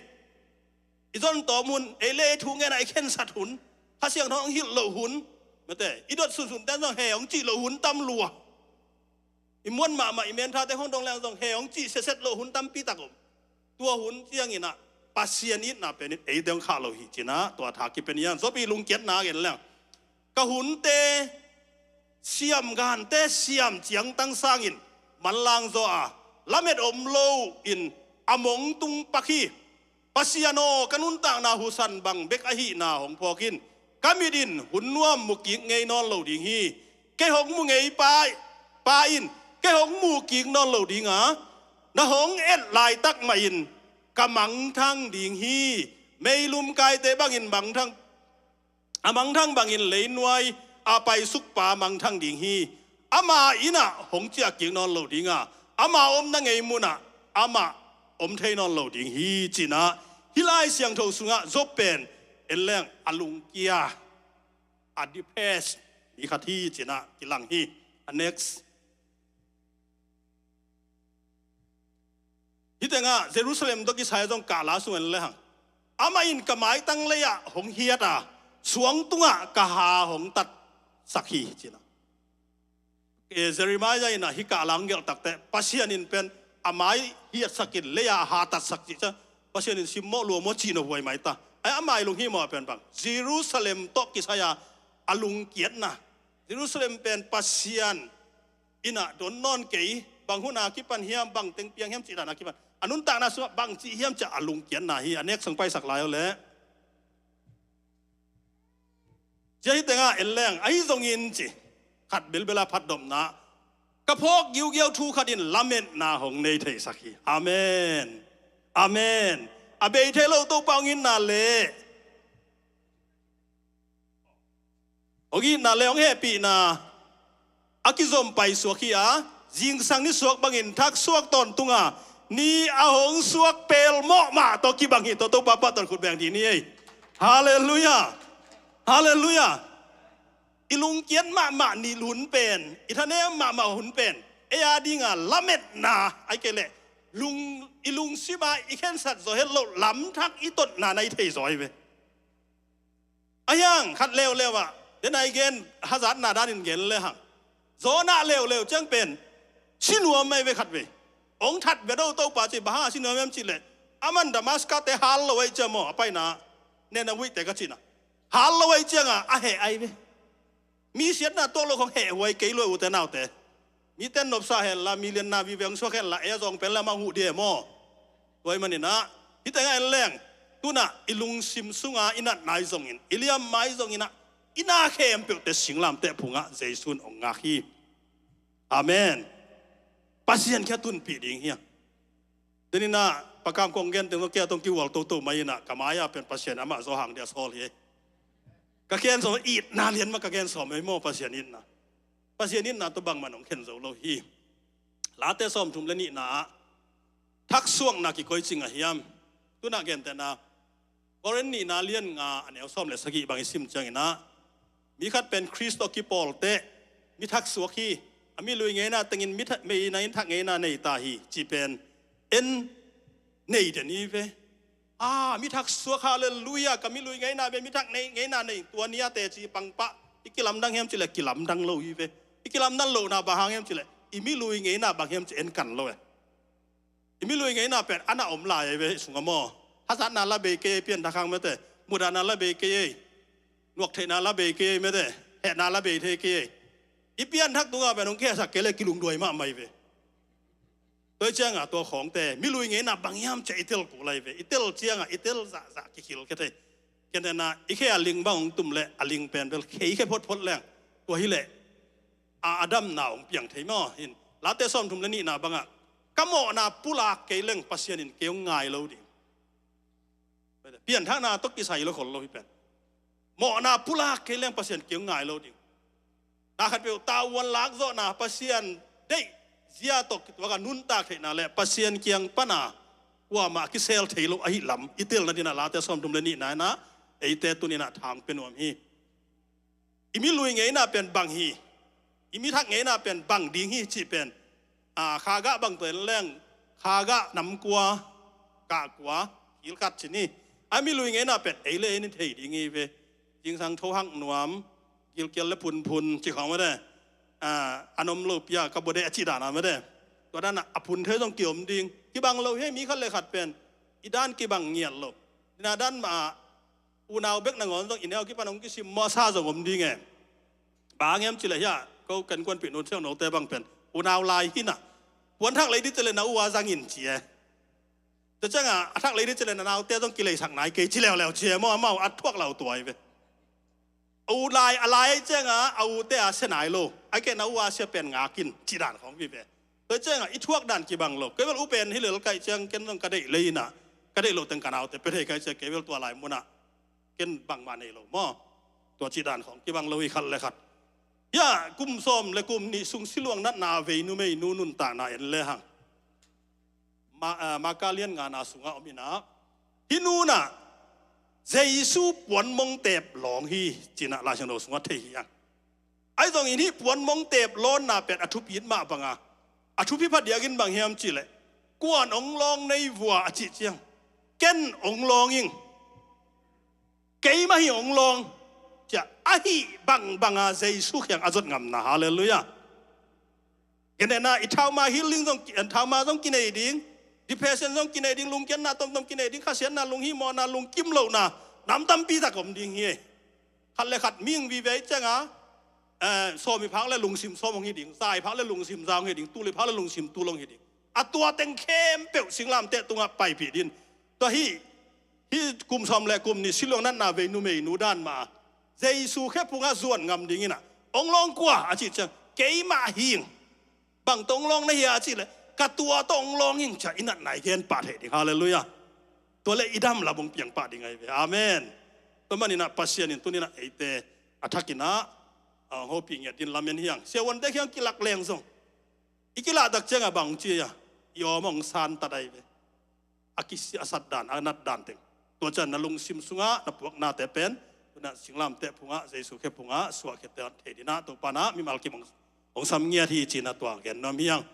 I zon tawm hun, ei le ei thungetna i khensat hun, Kha Siangtho hong hilh loh hun, mate, i dot sunsun ten zong he hong cih loh hun tam lua. I muan mahmah i menthate hong dong leng zong he hong cih setset loh hun tampi tak om. Tua hun ciangin ah Pasian itna pen in eite hong khah lo hi ci-in ah tua tha kipan hi hang. Zawpi lungkiatna gen leng. Ka hunte siam, gante siam ciangtang sangin manlang zaw a, lamet om lo in a mong tung pak hi. Pasian aw, ka nuntakna husan bang bek ahihna hong phawk in. Ka mit in hun nuam mu kik ngei nawn lo ding hi. Kei hong mu ngei pa, pa in kei hong mu kik nawn lo ding a, na hong et laitak mah in ka mangthang ding hi. Meilum kaite bangin mangthang, a mangthang bangin leinuai a paisukpa mangthang ding hi. Ama inn ah hong ciah kik nawn lo ding a, ama omna ngei munah amah om thei nawn lo ding hi ci-in ah, hih Lai Siangtho sungah Job pen en leng a lungkia, a depressed mi khat hi ci-in ah kilang hi. A next. Hih tengah Jerusalem tawh kisai zong kahla sung en le hang. Amah in ka maitang lei-ah hong hiat a, suang tungah ka ha hong tatsak hi ci-in ah. Eh, Jeremiah in ah hih kahla hong gelh takteh Pasian in pen a mai hiatsak in lei-ah ha tatsak cih ciang Pasian in simmawh lua maw cih nop huai mai ta. Ai, a mai lunghimawh pen bang, Jerusalem tawh kisai a a lungkiatna. Jerusalem pen Pasian in ah don nawn kei, bang hun a kipan hiam, bang teng piang hiam cih dan a kipan, a nuntakna sungah bang ci hiam cih a lungkiatna hi. A next song paisak lai aw leh. Cia hih tengah en leng, ahi zongin ci, khat bilbel a phatdopna, ka phawk giugiau thu khat in lametna hong nei theisak hi. Amen. Amen. A bei thei lo Topa hong itna leh Hong itna le hong hehpihna a kizom paisuak hi a, zingsang ni suak bangin thak suak tawntunga ni a hong suak pelmawh mah tawh kibang hi tawh Topa pahtawn khut beng dih ni ei. Halleluiah. Halleluiah. I lungkiat mahmah ni hun pen, i thanem mahmah hun pen, ei a dinga lametna ai kei leh lung, i lungsima i khensat zaw het loh lamthak i totna na i thei zaw hi ve. A hiang khat leuleu ah, den a i gen hazatna danin gen le hang, Jonah leuleu ciang pen si nuam mai ve khat ve. Hong that ve do Topa ci, bang hanga si nuam hiam cih leh, aman Damaska te hal lo ai ciang maw, a paina Ninevi te ka cihna, hal lo ai cianga a heh ai ve. Mi siatna tuak lo khong heh huai kei lo e, ute naute. Mite nopsa henla, milianna vive hong suak henla, ei a zawng pen le amah huh dih e maw. Tua ahih maninah hih tengah en leng, tunah i lungsim sunga i natna i zongin, i liamma i zonginah, i na khempeuhte singlamteh phungah Jesu in hong ngak hi. Amen. Pasian kiang tunpih ding hi a. Tuninah Pa Kam kong gen teng zong kei a tong kihual toto mai inah, ka mai-ah pen Pasian amah zaw hang dia sawl hi. Ka gen sawm, itna lian mah ka gen sawm ei maw, Pasian itna. Pasian itna tawh bangmah hong khen zo lo hi. Late sawmthum le nihna ah thaksuakna kikoi cing a hiam? Tunah gentehna, Korin nihna lian nga a neu sawm le sagih bang i sim cianginah, mi khat pen Khrist tawh kipawl teh mi thaksuak hi. A milui ngeina tengin mi tha-, meina in thak ngeina nei ta hi, ci pen en nei den hi ve. A, mi thaksuak, halleluiah, ka milui ngeina pen mi thak nei, ngeina nei, tua ni a teci pangpah. I kilamdang hiam cih leh kilamdang lo hi ve. I kilamdang lohna bang hang hiam cih leh, i milui ngeina bang hiam cih en kan lo e. I milui ngeina pen a na om lai ei ve, i sungah maw. Hazatna la bei kei ei, pianthak hang mete. Mudahna la bei kei ei. Nuaktheihna la bei kei ei mete. Hehna la bei thei kei ei. I pianthak tungah pen hong kihehsak kei leh kilungduai mahmah hi ve. Tua hi ciangah tua khawngte, milui ngeina bang hiam ci-a i tel kul lai ve. I tel ciangah i tel zahzah kikhil khe thei. Gentehna, i khe a ling bang hong tum leh a ling pen bel khei khe photphot leng, tua hi leh a, a damna hong piang thei maw. Hin, Late sawmthum le nihna bangah, ka mawhna pulak kei leng Pasian in kei hong ngai lo ding. Pianthakna tawh kisai lo khol lo hi pen. Mawhna pulak kei leng Pasian kei hong ngai lo ding. Na khatpeuh tavuan lakzawhna, Pasian deih zia tawh kituak a nuntak theihna le Pasian kiang pana kuamah kisel thei lo ahih lam i telna dinah Late sawmthum le nihna inah eite tuninah thang pia nuam hi. I milui ngeina pen bang hi, i mi thak ngeina pen bang ding hi cih pen, a, kha gah bang tua en leng, kha gah nam kua, gah kua, kilkhat ci ni. A milui ngeina pen ei le ei in thei ding hi ve. Zingsang tho hak nuam, gilkial le phunphun ci khawng mete. A, an om lo pia ka bua deh a cih dana mete. Tua dana a phun thei zong kiom ding. Kibang lo hi, mi khat le khat pen i dan kibang ngiat lo. Dina dan mah unau bek nangawn zong i neu kipan hong kisim mawhsa zong om ding e. Bang hang hiam cih leh hiah ko kan kuanpih nunsiau note bang pen unau lai hinah, puan thak lei dih cih leh na u a zangin ci e. Tua ciangah a thak lei dih cih leh na naute zong kileisak nai kei ci leuleu ci e maw, amau a thuak lau tuai ve. A u lai, a lai ciangah a ute a sia nai lo, a keh na u a sia pen ngakin cih dan khawng vive. Tua ciangah i thuak dan kibang lo. Kei bel u pen hi lel kaih ciang ken zong ka deih lei inah, ka deih loh teng ka naute pia thei kaih ciang kei bel tua lai munah ken bangmah nei lo maw. Tua cih dan khawng kibang lo hi khat le khat. Hiah kum sawm le kum nih sung siluang natna a vei numeinu nuntakna en le hang, Ma-, ah, Marka lian ngana sungah om inah, hih nunah Jesu puanmong teep lawng hi cinah Lai Siangtho sungah thei hi ang. Ahi zongin hih puanmong teep lawnna pen a thupi mah banga, a thupi phadiakin bang hiam cih leh, kuan hong lawng nei vua a cih ciang, ken hong lawng ing, keimah hi hong lawng, ciah ahi bangbanga Jesu kiang a zot ngamna. Halleluiah. Gentehna, i thauma healing zong, thauma zong kinei ding, depression zong kinei ding, lungkiatna tomtom kinei ding, khasiatna, lunghihmawhna, lungkim lohna, nam tampi tak om ding hi. Khat le khat mihing vive i cianga, eh, sawm i phak le lungsim sawm hong hi ding, za i phak le lungsim za hong hi ding, tul i phak le lungsim tul hong hi ding. A tua teng khempeuh singlamteh tungah paipih din. Tua hi, hih kum sawm le kum nih siluang natna vei numeinu dan mah, Jesu khephungah zuan ngam dinginah, hong lawng kua a cih ciang, keimah hing. Bang tawh hong lawng na hia a cih leh, ka tua tawh hong lawng hing ciah i natna i gen pah theih ding. Halleluiah. Tua leh i dam lam hong piang pah ding ahi ve. Amen. Tua maninah Pasian in tuninah eite a thakinah a hong hopih ngiat ding lamen hi hang. Siavuante kiang kilak leng zong, i kilahtak ciangah bang ci a, i awm hong santat ahi ve. A kisi a sat dan, a nat dan teng. Tua ciang na lungsim sungah na puaknate pen, tu-in ah singlamteh phungah, Jesu khe phungah suahkhia thei dingin ah Topa in ah mimal kim hong, hong sam ngiat hi ci-in ah tua gen nuam hi hang.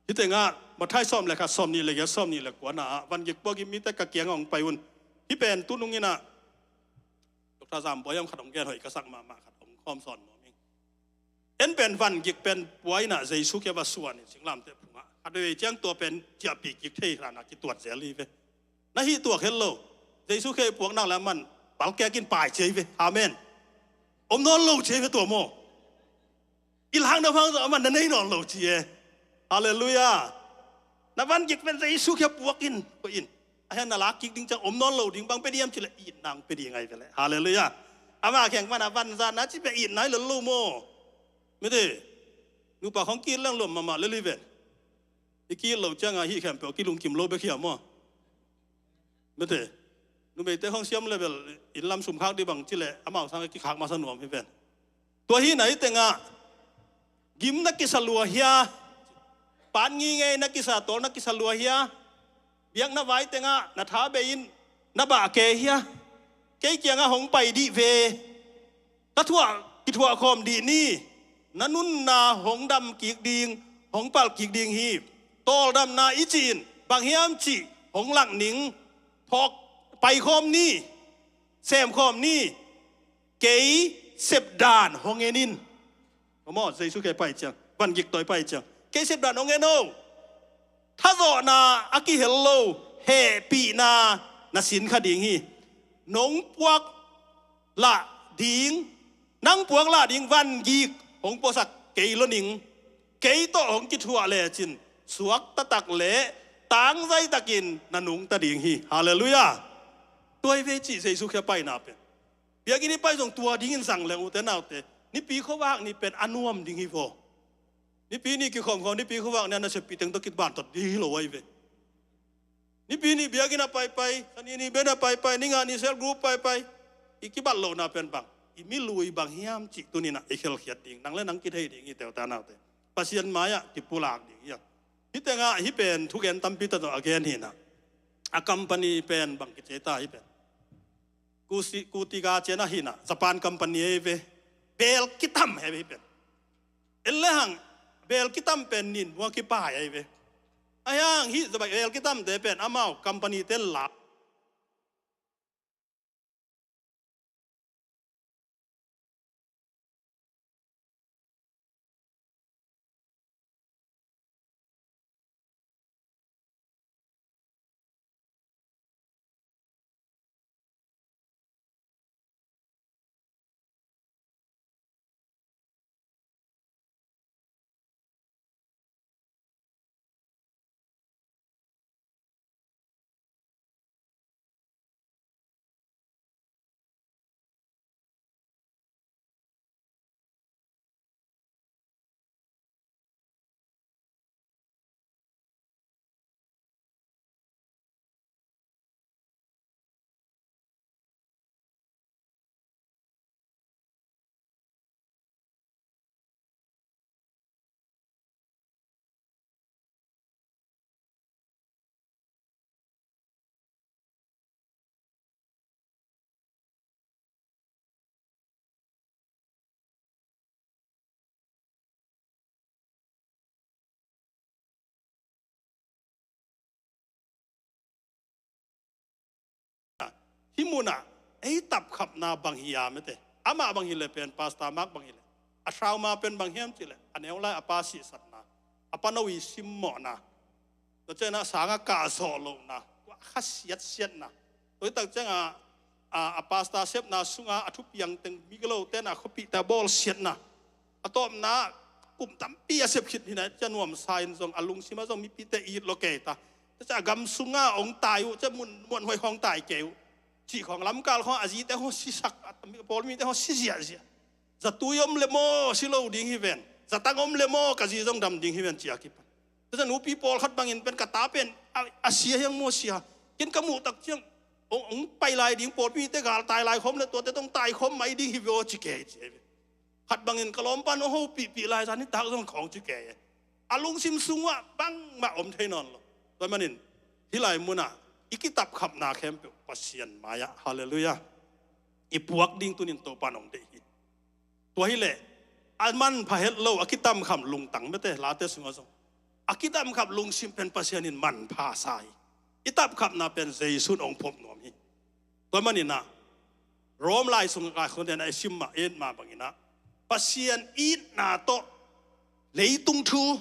Hih tengah Matthai sawm le khat, sawmnih le giat, sawmnih le kua-na ah, van gik puak in mite ka kiangah hong pai un. Hih pen tu nungin ah Doctor Zam Buai hong khat hong gen hoih ka sak mahmah khat hong khawm sawn nuam ing. En pen van gik pen pua in ah Jesu kiang va suan in singlamteh phungah, khatvei ciang tua pen ciahpih kik thei hlan ah kituat zel hi ve. Na hih tuak het lo. Jesu khe i puak nak leh aman palkek in pai ci hi ve. Amen. Om nawn lo ci hi ve tua maw. I lakna hang zong aman na nei nawn lo ci e. Halleluiah. Na van gik pen Jesu kiang puak in, koih in. A hiang na lak kik ding ciang om nawn lo ding, bang pia ding hiam cih leh itna hong pia ding ahi ve leh. Halleluiah. Ama kiang pan a van zatna cih pen itna hi lel lo maw. Mite, nupa khawng ki-it leng lawm mahmah lel hi ven. I ki-it loh ciangah hih khempeuh kilungkim lo bek hiam maw. Mite, numeite khawng siam leh bel inn lam sum khak ding bang cih leh amau sang kikhak masa nuam hi ven. Tua hi-in ah hih tengah gim na kisa lua hia, pan ngingei na kisa, tawl na kisa lua hia, biakna vai tengah na tha bei in na bah kei hia, kei kiangah hong pai dih ve. Ka thuah, kithuah khawm dih ni. Na nunna hong dam kik ding, hong palh kik ding hi. Tawldamna i cih in bang hiam cih hong lak ning, phawk, pai khawm ni, sem khawm ni. Kei sep dan hong en in. Maw, Jesu khe pai ciang, van gik tawh i pai ciang, kei sep dan hong en o. Thazawhna a kihel lo hehpihna na sin kha ding hi. Nong puak lah ding, nang puak lah ding van gik hong puaksak kei lo ning. Kei tawh hong kithuah lecin suak taktak leh tangzai takin na nungta ding hi. Halleluiah. Tua hi ve cih Jesu khe paina pen. Biakinn i pai zong tua dingin zang leng, ute naute, Nipi khuavak ni pen a nuam ding hi vaw. Nipi ni kikhawmkhawm, Nipi khuavak ni a naseppih teng tawh kibantawn ding hi lo ahi ve. Nipi ni biakinn a paipai, Sani ni biakinn a paipai, ni nga ni cell group paipai. I kibat lohna pen bang, i milui bang hiam cih tuni-in ah i khelkhiat ding, nang le nang kithei ding hi, ute naute. Pasian mai-ah kipulak ding hi a. Hih tengah hih pen thugen tampi tawh a gen hi-in ah, a company pen bang kici ta hih pen. Kuti, Kuti ga cian ahi-in ah, Japan company ahi ve. Bel kitam hi ve hih pen. En le hang, bel kitam pen nin mua kipai ahi ve. Ahi hang hih bel kitamte pen amau company ten la Hih munah ei tapkhapna bang hi a mete. Amah bang hileh pen, Pastor Mark bang hileh, a trauma pen bang hiam cihleh, a neu lai a pa sihsatna, a pano i simmawhna, tua ciangin a sangah kahzawh lohna, tua khasiatsiatna, tua hi tak ciangah a, a pastor sepna sungah a thupiang teng migilote in a khuapihte a bawlsiatna, a tawpna kum tampi a sep khit hi na, cia nuamsa in zong a lungsimah zong mipite it lo kei ta. Cia a gam sungah hong tai uh, cia mun muanhuai hong tai kei uh, cih khawng, lamkal khawng a zite hong sisak, a pawl mite hong si ziahziah. Zatui om le maw si lo ding hi ven, zatang om le maw ka zi zong dam ding hi ven, cia kipan. Tua ciang nupi pawlkhat bangin pen ka ta pen a, a sia hiang maw sia. Ken ka muh tak ciang hong, hong pai lai ding, pawlpite gal tai lai khawm le tuate tong tai khawm mai ding hi ve aw ci kei ci hi ve. Khat bangin ka lawmpan hong hopihpih lai zan nitak zong khawng ci kei e. A lungsim sungah bangmah om thei nawn lo. Tua manin hih lai munah i kitapkhapna khempeuh Pasian mai-ah, halleluiah, i puak ding tunin Topan hong deih hi. Tua hileh a manpha het lo a kitamkhap lungtang, mete, Late sungah zong a kitamkhap lungsim pen Pasian in manpha sa hi. I tapkhapna pen Jesu in hong phop nuam hi. Tua maninah Rom lai sung, lai khonten a i sim mah, et mah banginah Pasian itna tawh leitung thu,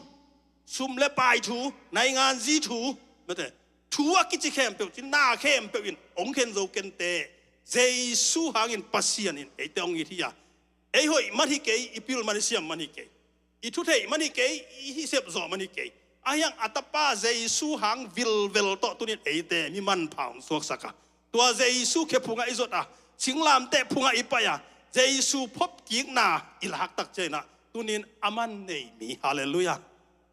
sum le pai thu, nainganzi thu, mete, thu a kici khempeuh, ci na khempeuh in hong khen zo kente, Jesu hangin Pasian in eite hong it hi a, ei hoih man hi kei, i pil man, i siam man hi kei, i thu theih man hi kei, i hisep zawh man hi kei. Ahi hang a Tapa Jesu hang vilvel tawh tunin eite mi manpha hong suaksak a, tua Jesu khe phungah i zot a, singlamteh phungah i pai a, Jesu phopkikna i lak tak cianginah tunin a man nei mi, halleluiah,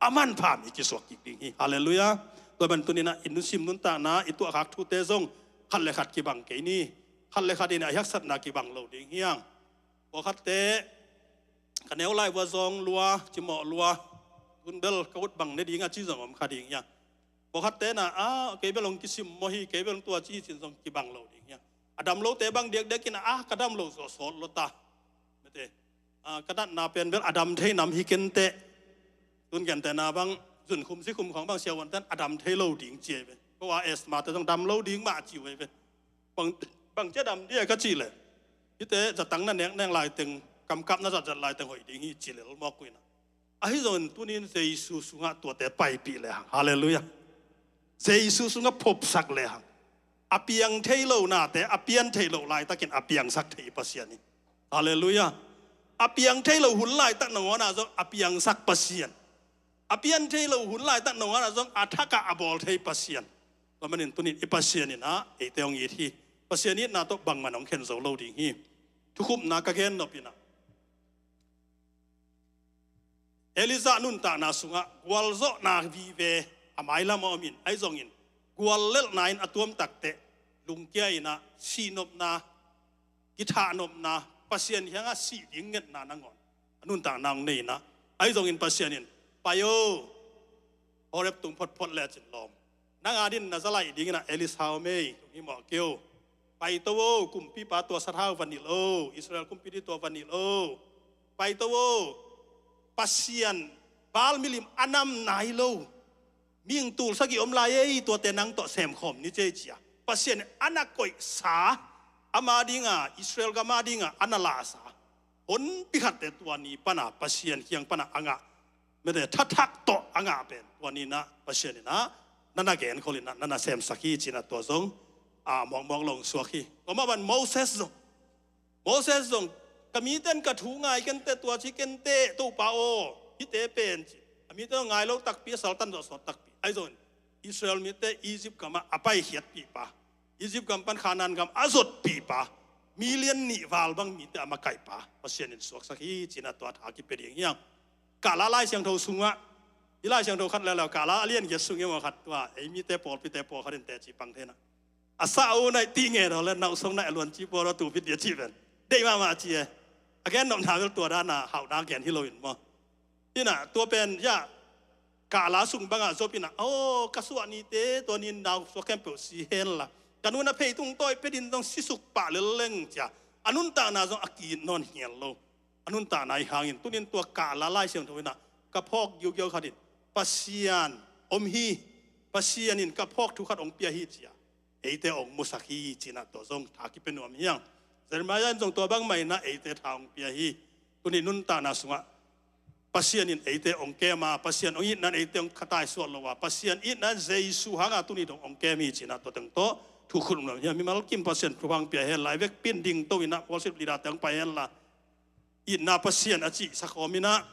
a manpha mi kisuak kik ding hi, halleluiah. Tua ban tuninah i nusim nuntakna, i tuahkhak thute zong khat le khat kibang kei ni. Khat le khat in a i haksatna kibang lo ding hi hang. Pawlkhatte ka neu lai vua zawng lua, cimawh lua, tun bel ka ut bang ne ding a ci zong om kha ding hi hang. Pawlkhatte na, a, kei bel hong kisimmawh hi, kei bel hong tua ci hi cin zong kibang lo ding hi hang. A dam lote bang diakdiakin a, a, ka dam lo zawh sawt lo ta, mete, a, ka natna pen bel a dam thei nam hi kenteh. Tun kentehna bang zunkhum sikhum khawng bang siavuanten a dam thei lo ding ci ei ve. Ko a asthma te zong dam lo ding mah ci uh ei ve. Bang, bang cia dam dia ka cih leh, hihte zatang na neknek laiteng, kamkap na zatzat laiteng hoih ding hi ci lel mawk uh inah. Ahi zongin tunin Jesu sungah tuate paipih lehang, halleluiah, Jesu sungah phopsak lehang, a piang thei lo nate a pian thei lo laitakin a piangsak thei Pasian hi, halleluiah. A piang thei lo hun laitak nangawnah zong a piangsak Pasian, a pian thei lo hun laitak nangawnah zong a thakah a bawl thei Pasian. Tua manin tunin i Pasian inah eite hong it hi. Pasian itna tawh bangman hong khen zo lo ding hi. Thukhupna ka gen nop inah Elijah nuntakna sungah gualzawhna vive a mailam a omin, ahi zongin guallelhna in a tuamtakteh lungkia inah sihnopna, kithahnopna, Pasian kiangah sih ding ngetna nangawn a nuntakna hong nei inah, ahi zongin Pasian in, pai o, Horeb tung photphot lecin lawm, nang adin na zalaih dinginah Elisha om ei, lunghimawh kei o. Paito o, kumpipa tua sathau va nilh o, Israel kumpipa tua va nilh o. Paito o, Pasian Baal milim a nam nai lo, mihing tul sagih om lai ei, tuate nang tawh semkhawm ni ci ei, ci a Pasian a na koihsa, ama dinga, Israel gam a dinga a na lahsa honpi khatte tua ni pana Pasian kiang pana a ngah, mete, thathak tawh a ngah pen tua ninah Pasian inah na na genkhol inah na na semsak hi cinah tua zong a muakmuak lo hong suak hi. Tua mah ban Moses zong, Moses zong, ka miten ka thu ngai kenteh, tua ci kenteh Topa aw, hihte pen ci. A mite zong ngai lo takpi, a saltan zawh sawt takpi. Ahi zongin Israel mite Egypt gamah a paikhiatpihpa, Egypt gam pan Canaan gam a zotpihpa, million nih val bang mite a makaihpa Pasian in suaksak hi cinah tua tha kipia ding hi hang. Kahla Lai Siangtho sungah, hih Lai Siangtho khat leuleu, Kahla a lian giat sung i maw khat tua, ei mite pawlpite pawlkhat in teci pang thei inah, a sa uh naih tih nge daw le nauhsong naih a luan ci pawl a tupit dia cih pen deih mahmah ci e. A gen nopna bel tua dana hauhna gen hi loin maw. Hinah tua pen ya, Kahla sung bangah Job inah, aw, ka suah nite tua nin nau suak khempeuh si henla, ka nun a pheitung tawi pedin zong sisuk pah lelleng cia a nuntakna zong a kiit nawn hial lo. A nuntakna ih hangin tunin tua Kahla Lai Siangtho inah ka phawk giugiau khatin Pasian om hi, Pasian in ka phawk thu khat hong pia hi cia eite hong musak hi cinah tua zong tha kipia nuam hi hang. Jeremiah in zong tua bangmah inah eite tha hong pia hi. Tuni nuntakna sungah Pasian in eite hong kem a, Pasian hong itnan eite hong khataisuat lo a, Pasian itnan Jesu hanga tuni dong hong kem hi cinah tua teng tawh thu khut nuam hi hang. Mimal kim Pasian thu hong pia henla, i vekpin dingto inah worship leader te hong pai henla, itna Pasian a cihsak om inah,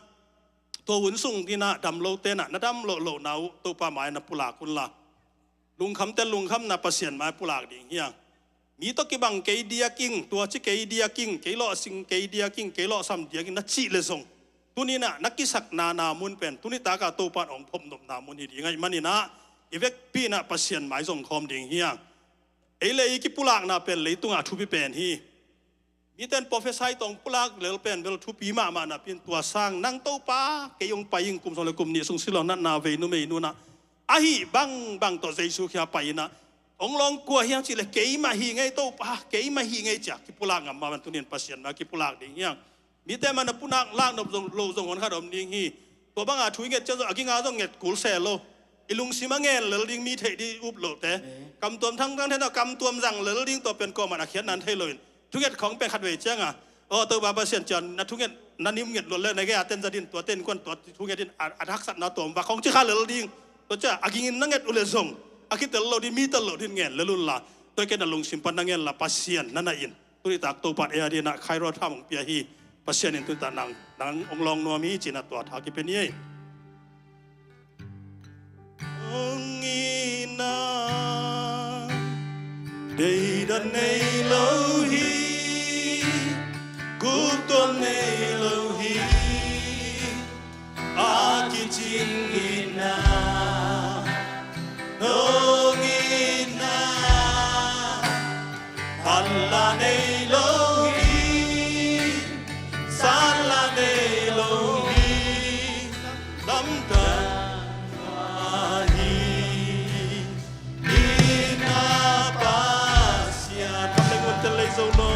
tua hun sung inah dam lote nah na dam loh lohna uh Topa mai na pulak unla, lungkhamte lungkhamna Pasian mai pulak ding hi hang. Mi tawh kibang kei diaking, tua ci kei diaking, kei lawhsing kei diaking, kei lawhsam diaking na cih le zong, tuninah na kisakna na mun pen tunitaka Topa in hong phopnopna mun hi ding ahih maninah i vekpi inah Pasian mai zong khawm ding hi hang. Ei le i kipulakna pen leitungah a thupi pen hi. Mite in prophesy tawh hong pulak lel pen bel thupi mahmah napi-in tua sang nang Topa kei hong pai ing, kum sawm le kum nih sung silawng natna vei numei nunah ahi bangbang tawh Jesu kiang pai inah hong lawng kua hiam cih leh keimah hi ing ei Topa, keimah hi ing ei ci-a kipulak ngam mah bang tuni-in Pasian mah kipulak ding hi hang. Mite mah na pulak lak nop zong lo zong hon khat om ding hi. Tua banga thu i nget ciang zong a ging a zong nget kul se lo. I lungsim a ngen lel ding mi theih ding up loh te. Kam tuam thangthang thei na kam tuam zang lel ding tua pen kuamah a khiatna thei loin thunget khawng pen khatvei cianga aw Topa Pasian ciang na thunget na nim nget luat le na gei a ten za din tua ten kuan tua thunget in a, a haksatna tuam va khawng ci kha lel ding. Tua ciang a gingin na nget uh le zong a kitel lo ding mi tel lo ding ngen lel unla tua ken na lungsim pan na ngen la Pasian na na in. Tunitak Topa in ei a dinah khairua tham hong pia hi. Pasian in tunitak nang nang hong lawng nuam hi cinah tua tha kipia ni ei. Hong itna deidan nei lo hi. Guktuam nei lo hi. A kicing itna hong itna. Hanla nei lo hi. Sanla nei lo hi. Lamdang hi. Itna Pasian. Kam le ngun tel lei zo lo.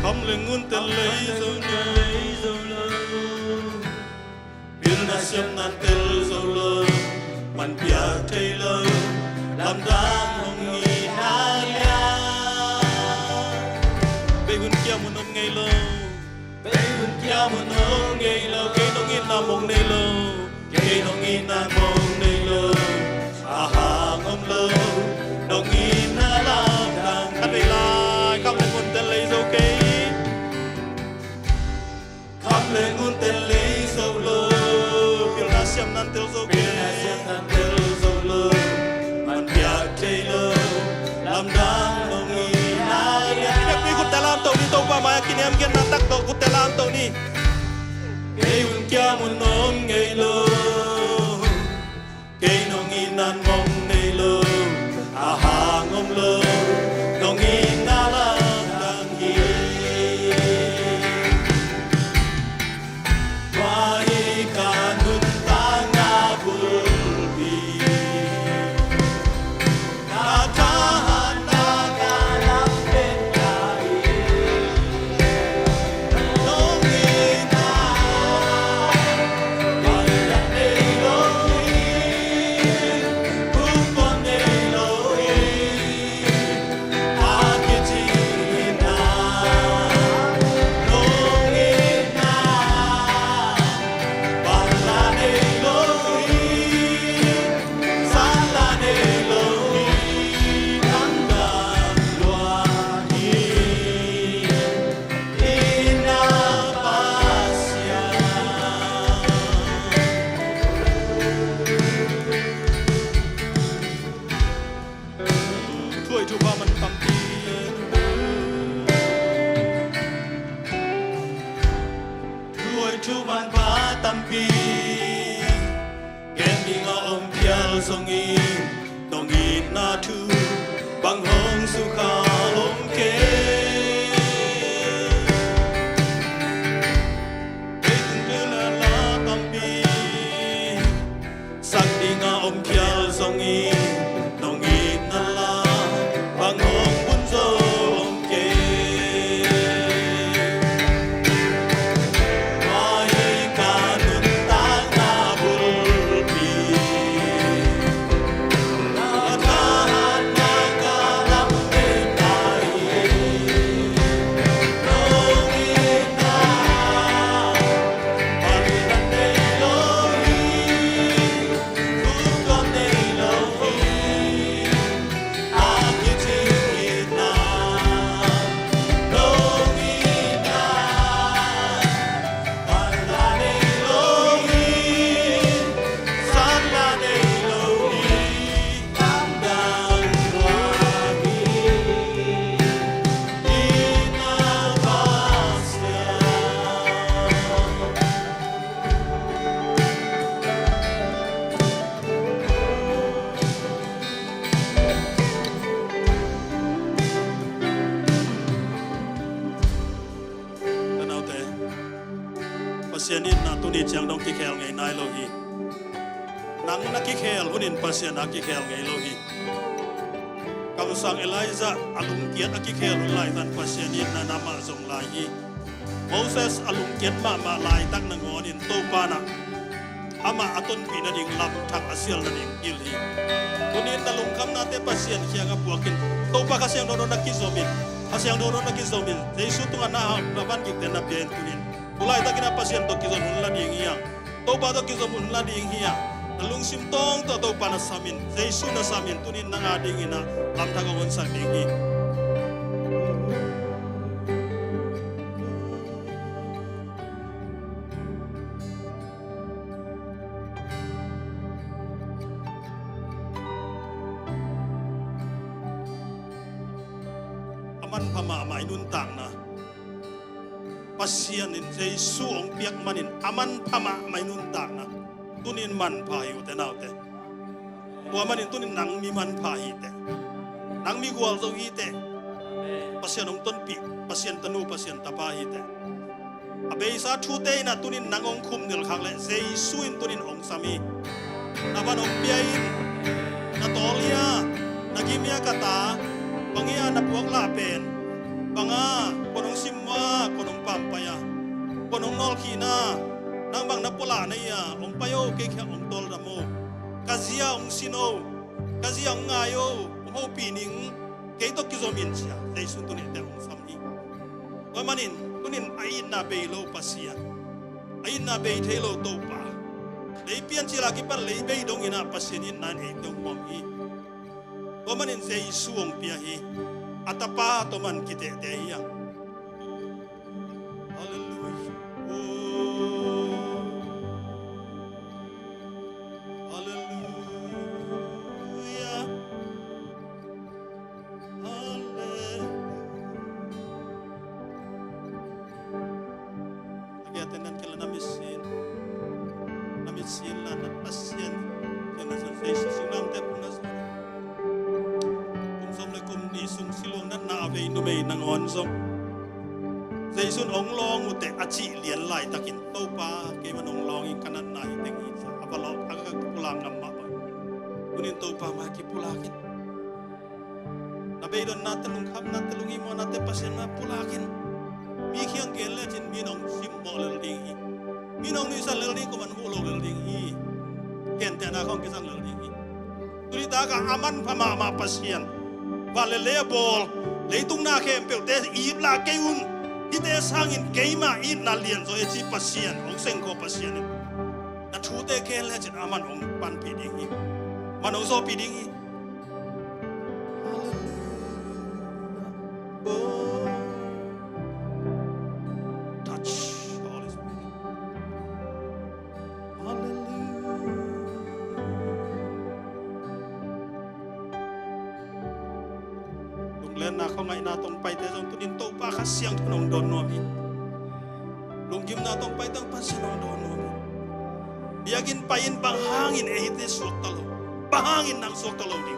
Kham le ngun tel lei zo lo. Pilna siamna tel zo lo. Man piak thei lo. Lamdang hong itna lian. Bei hun kiam hun om ngei lo. Bei hun kiam hun om ngei lo. Kei nong itna mong nei lo. Kei nong itna mong nei lo. A hang om lo. Nong itna lamdang. Khat vei lai kham le ngun tel lei zo kei. Kham le ngun tel lei zo lo. Pilna siamna tel zo kei. Pilna siamna tel zo lo. Man piak thei lo. Lamdang nong itna lian. Kiniamkhiat khut tel lam to ni Topa mai-ah kiniamkhiatna tak tawh khut tel lam to ni. Kei hun kiam hun om ngei lo. Kei nong itna mong nei lo. A hang om lo. Nong itna lamdang hi. Tua hi ka nuntakna bulpi. Ka thahatna ka lamdang hi. Nong itna. Thuhoih thupha man tampi. Thuhoih thupha man pha tampi. Ken dingah om phial zongin nong itna thu bang hong sukha om kei. Kei tung tu la la tampi sak dingah om phial zongin nong itna la bang hong bun zo om kei. Mai ka nuntakna bulpi. nih ciang dong kikhel ngei nai lo hi. Nang na kikhel hunin Pasian a kikhel ngei lo hi. Kamsang Elijah a lungkiat a kikhel hun laitan Pasian in na amah zong lai hi. Moses a lungkiat mahmah laitak nangawnin Topa na amah a tonpih nading lamthak a sial nading hil hi. Tunin na lungkhamnate Pasian kiangah puakin Topa Kha Siangtho tawh na kizomin, Kha Siangtho tawh na kizomin, Jesu tungah na hau na van kikten na pia in tunin, tu laitakin a Pasian tawh kizom hun la ding hi hang. Topa tawh kizom hun la ding hi a, na lungsim tawng tawh Topa na samin, Jesu na samin, tunin nang a dingin a lamthak a honsak ding hi. A manpha mahmah i nuntakna. Pasian in Jesu hong piak manin a manpha mahmah i nuntakna. Tunin manpha hi ute naute. Tua manin tunin nang mi manpha hi teh. Nang mi gualzo hi teh. Pasian hong tonpih, Pasian tanu, Pasian tapa hi teh. A beisa thute in a tunin nang hong khumnilh khak leh Jesu in tunin hong sam hi. Na van hong pia in, na tawl hia, na gim hia ka ta, bang hia na puak lah pen, bang a, kua nong sim maw, kua nong pampai a, kua nong nawlkhin a, nang bang na pua lah na hia, hong pai o, kei kiang hong tawldam o, ka zia hong sin o, ka zia hong ngai o, hong hopih ning, kei tawh kizom in cia, Jesu in tunin teh hong sam hi. Tua manin, tunin a itna bei lo Pasian, a itna bei thei lo Topa, lei piancil a kipan lei bei dongin a Pasian itna in eite hong huam hi. Tua manin Jesu hong pia hi. A tapa tawh man kitehteh hi hang. Halleluia. Halleluia. Halleluia. Lagi aten nan kila na mitsin. Na mitsin la na Pasian. Kena sun Jesu sing lam te pung na sun. Kum som le kum nih sung siluang na na vei numei nangawn zong. Jesu in hong lawng uh teh a cih lian laitakin Topa keiman hong lawng in ka natna hi teng hi cia. A va lawng a ka kipulak ngam mah bang. Tunin Topa mah kipulak in. Na beidonnate, lungkhamnate, lungimawhnate Pasian mah pulak in. Mi kiang gen lecin mi in hong simmawh lel ding hi. Mi in hong nuihsan lel ding, kuaman huh lo lel ding hi. Gentehna khawng kisang lel ding hi. Tuni takah a manpha mahmah Pasian, van le lei a bawl, leitung na khempeuhte ip lah kei un. Hihte sangin keimah itna lianzaw e ci Pasian, hong sengkhawm Pasian in na thute gen lecin aman hong panpih ding hi. Man hong zawhpih ding hi. Hallelujah. Oh. Touch the Holy Spirit. Hallelujah. Lunglenna khuangaihna tawh hong paite zong tunin Topa Kha Siangtho in hong dawn nuam hi. Lunggimna tawh hong paite zong Pasian in hong dawn nuam hi. Biakinn pai-in bang hangin eite suakta lo, bang hangin nang suakta lo ding.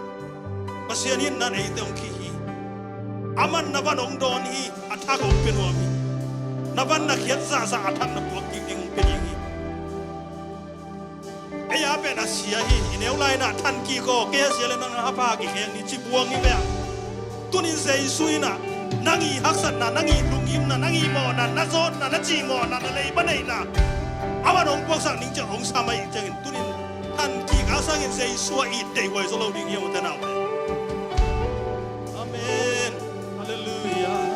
Pasian in nang eite hong khih hi. Aman na van hong dawn hi, a thak hong pia nuam hi. Na van na khiat zahzah a thak na puak kik ding hong pia ding hi. Ei a pen a sia hi, i neu lai-in a than kik aw, kei a sia le nang a pha kikheng ni ci buang hi ve a. Tunin Jesu in a, nang i haksatna, nang i lunggimna, nang i mawhna, na zawtna, na cihmawhna, na leiba neihna, aman hong puaksak ning ciang hong sam ahih ciangin, tunin than kik a sangin Jesu a it deihhuai zaw lo ding hi hang ute naute. Amen. Halleluiah.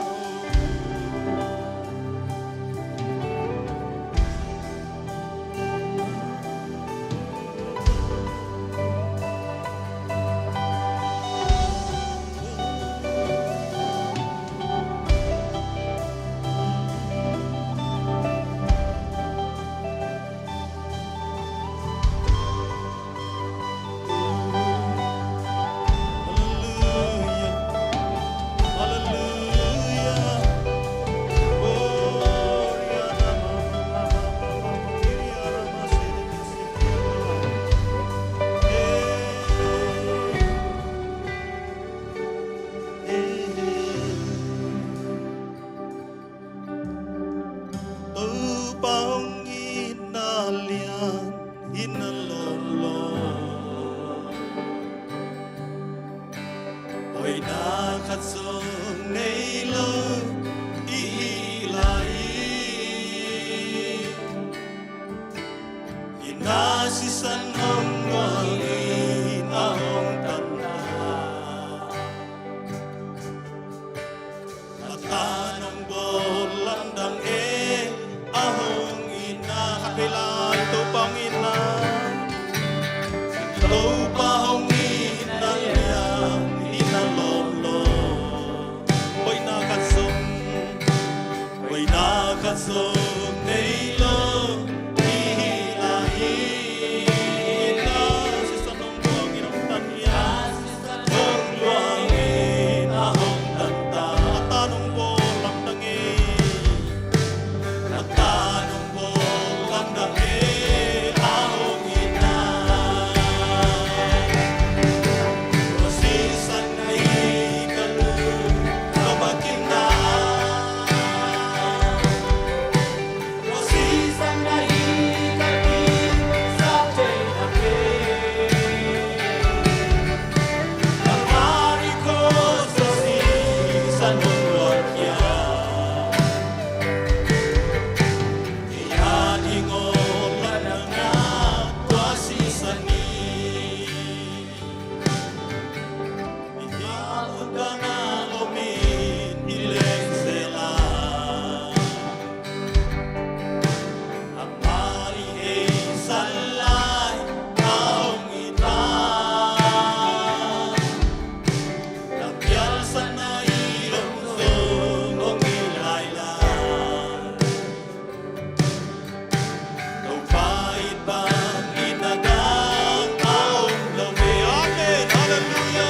Hoihna khat zong nei lo i hih lai hi. Hihna sisan hong luang in a hong tanna. A tan hong bawl lamdang e, a hong itna. Khat vei lai, Topa hong itna. Topa hong itna lian in a lawm lo. Hoihna khat zong, hoihna khat zong nei lo i hih lai hi. Itna sisan hong luang in hong tan hi a. Hong luang in a hong tan ta. A tan hong bawl lamdang e. A tan hong bawl lamdang e. A hong itna. Tua sisan na hi ka lung ka bakinna. Amen. Halleluia.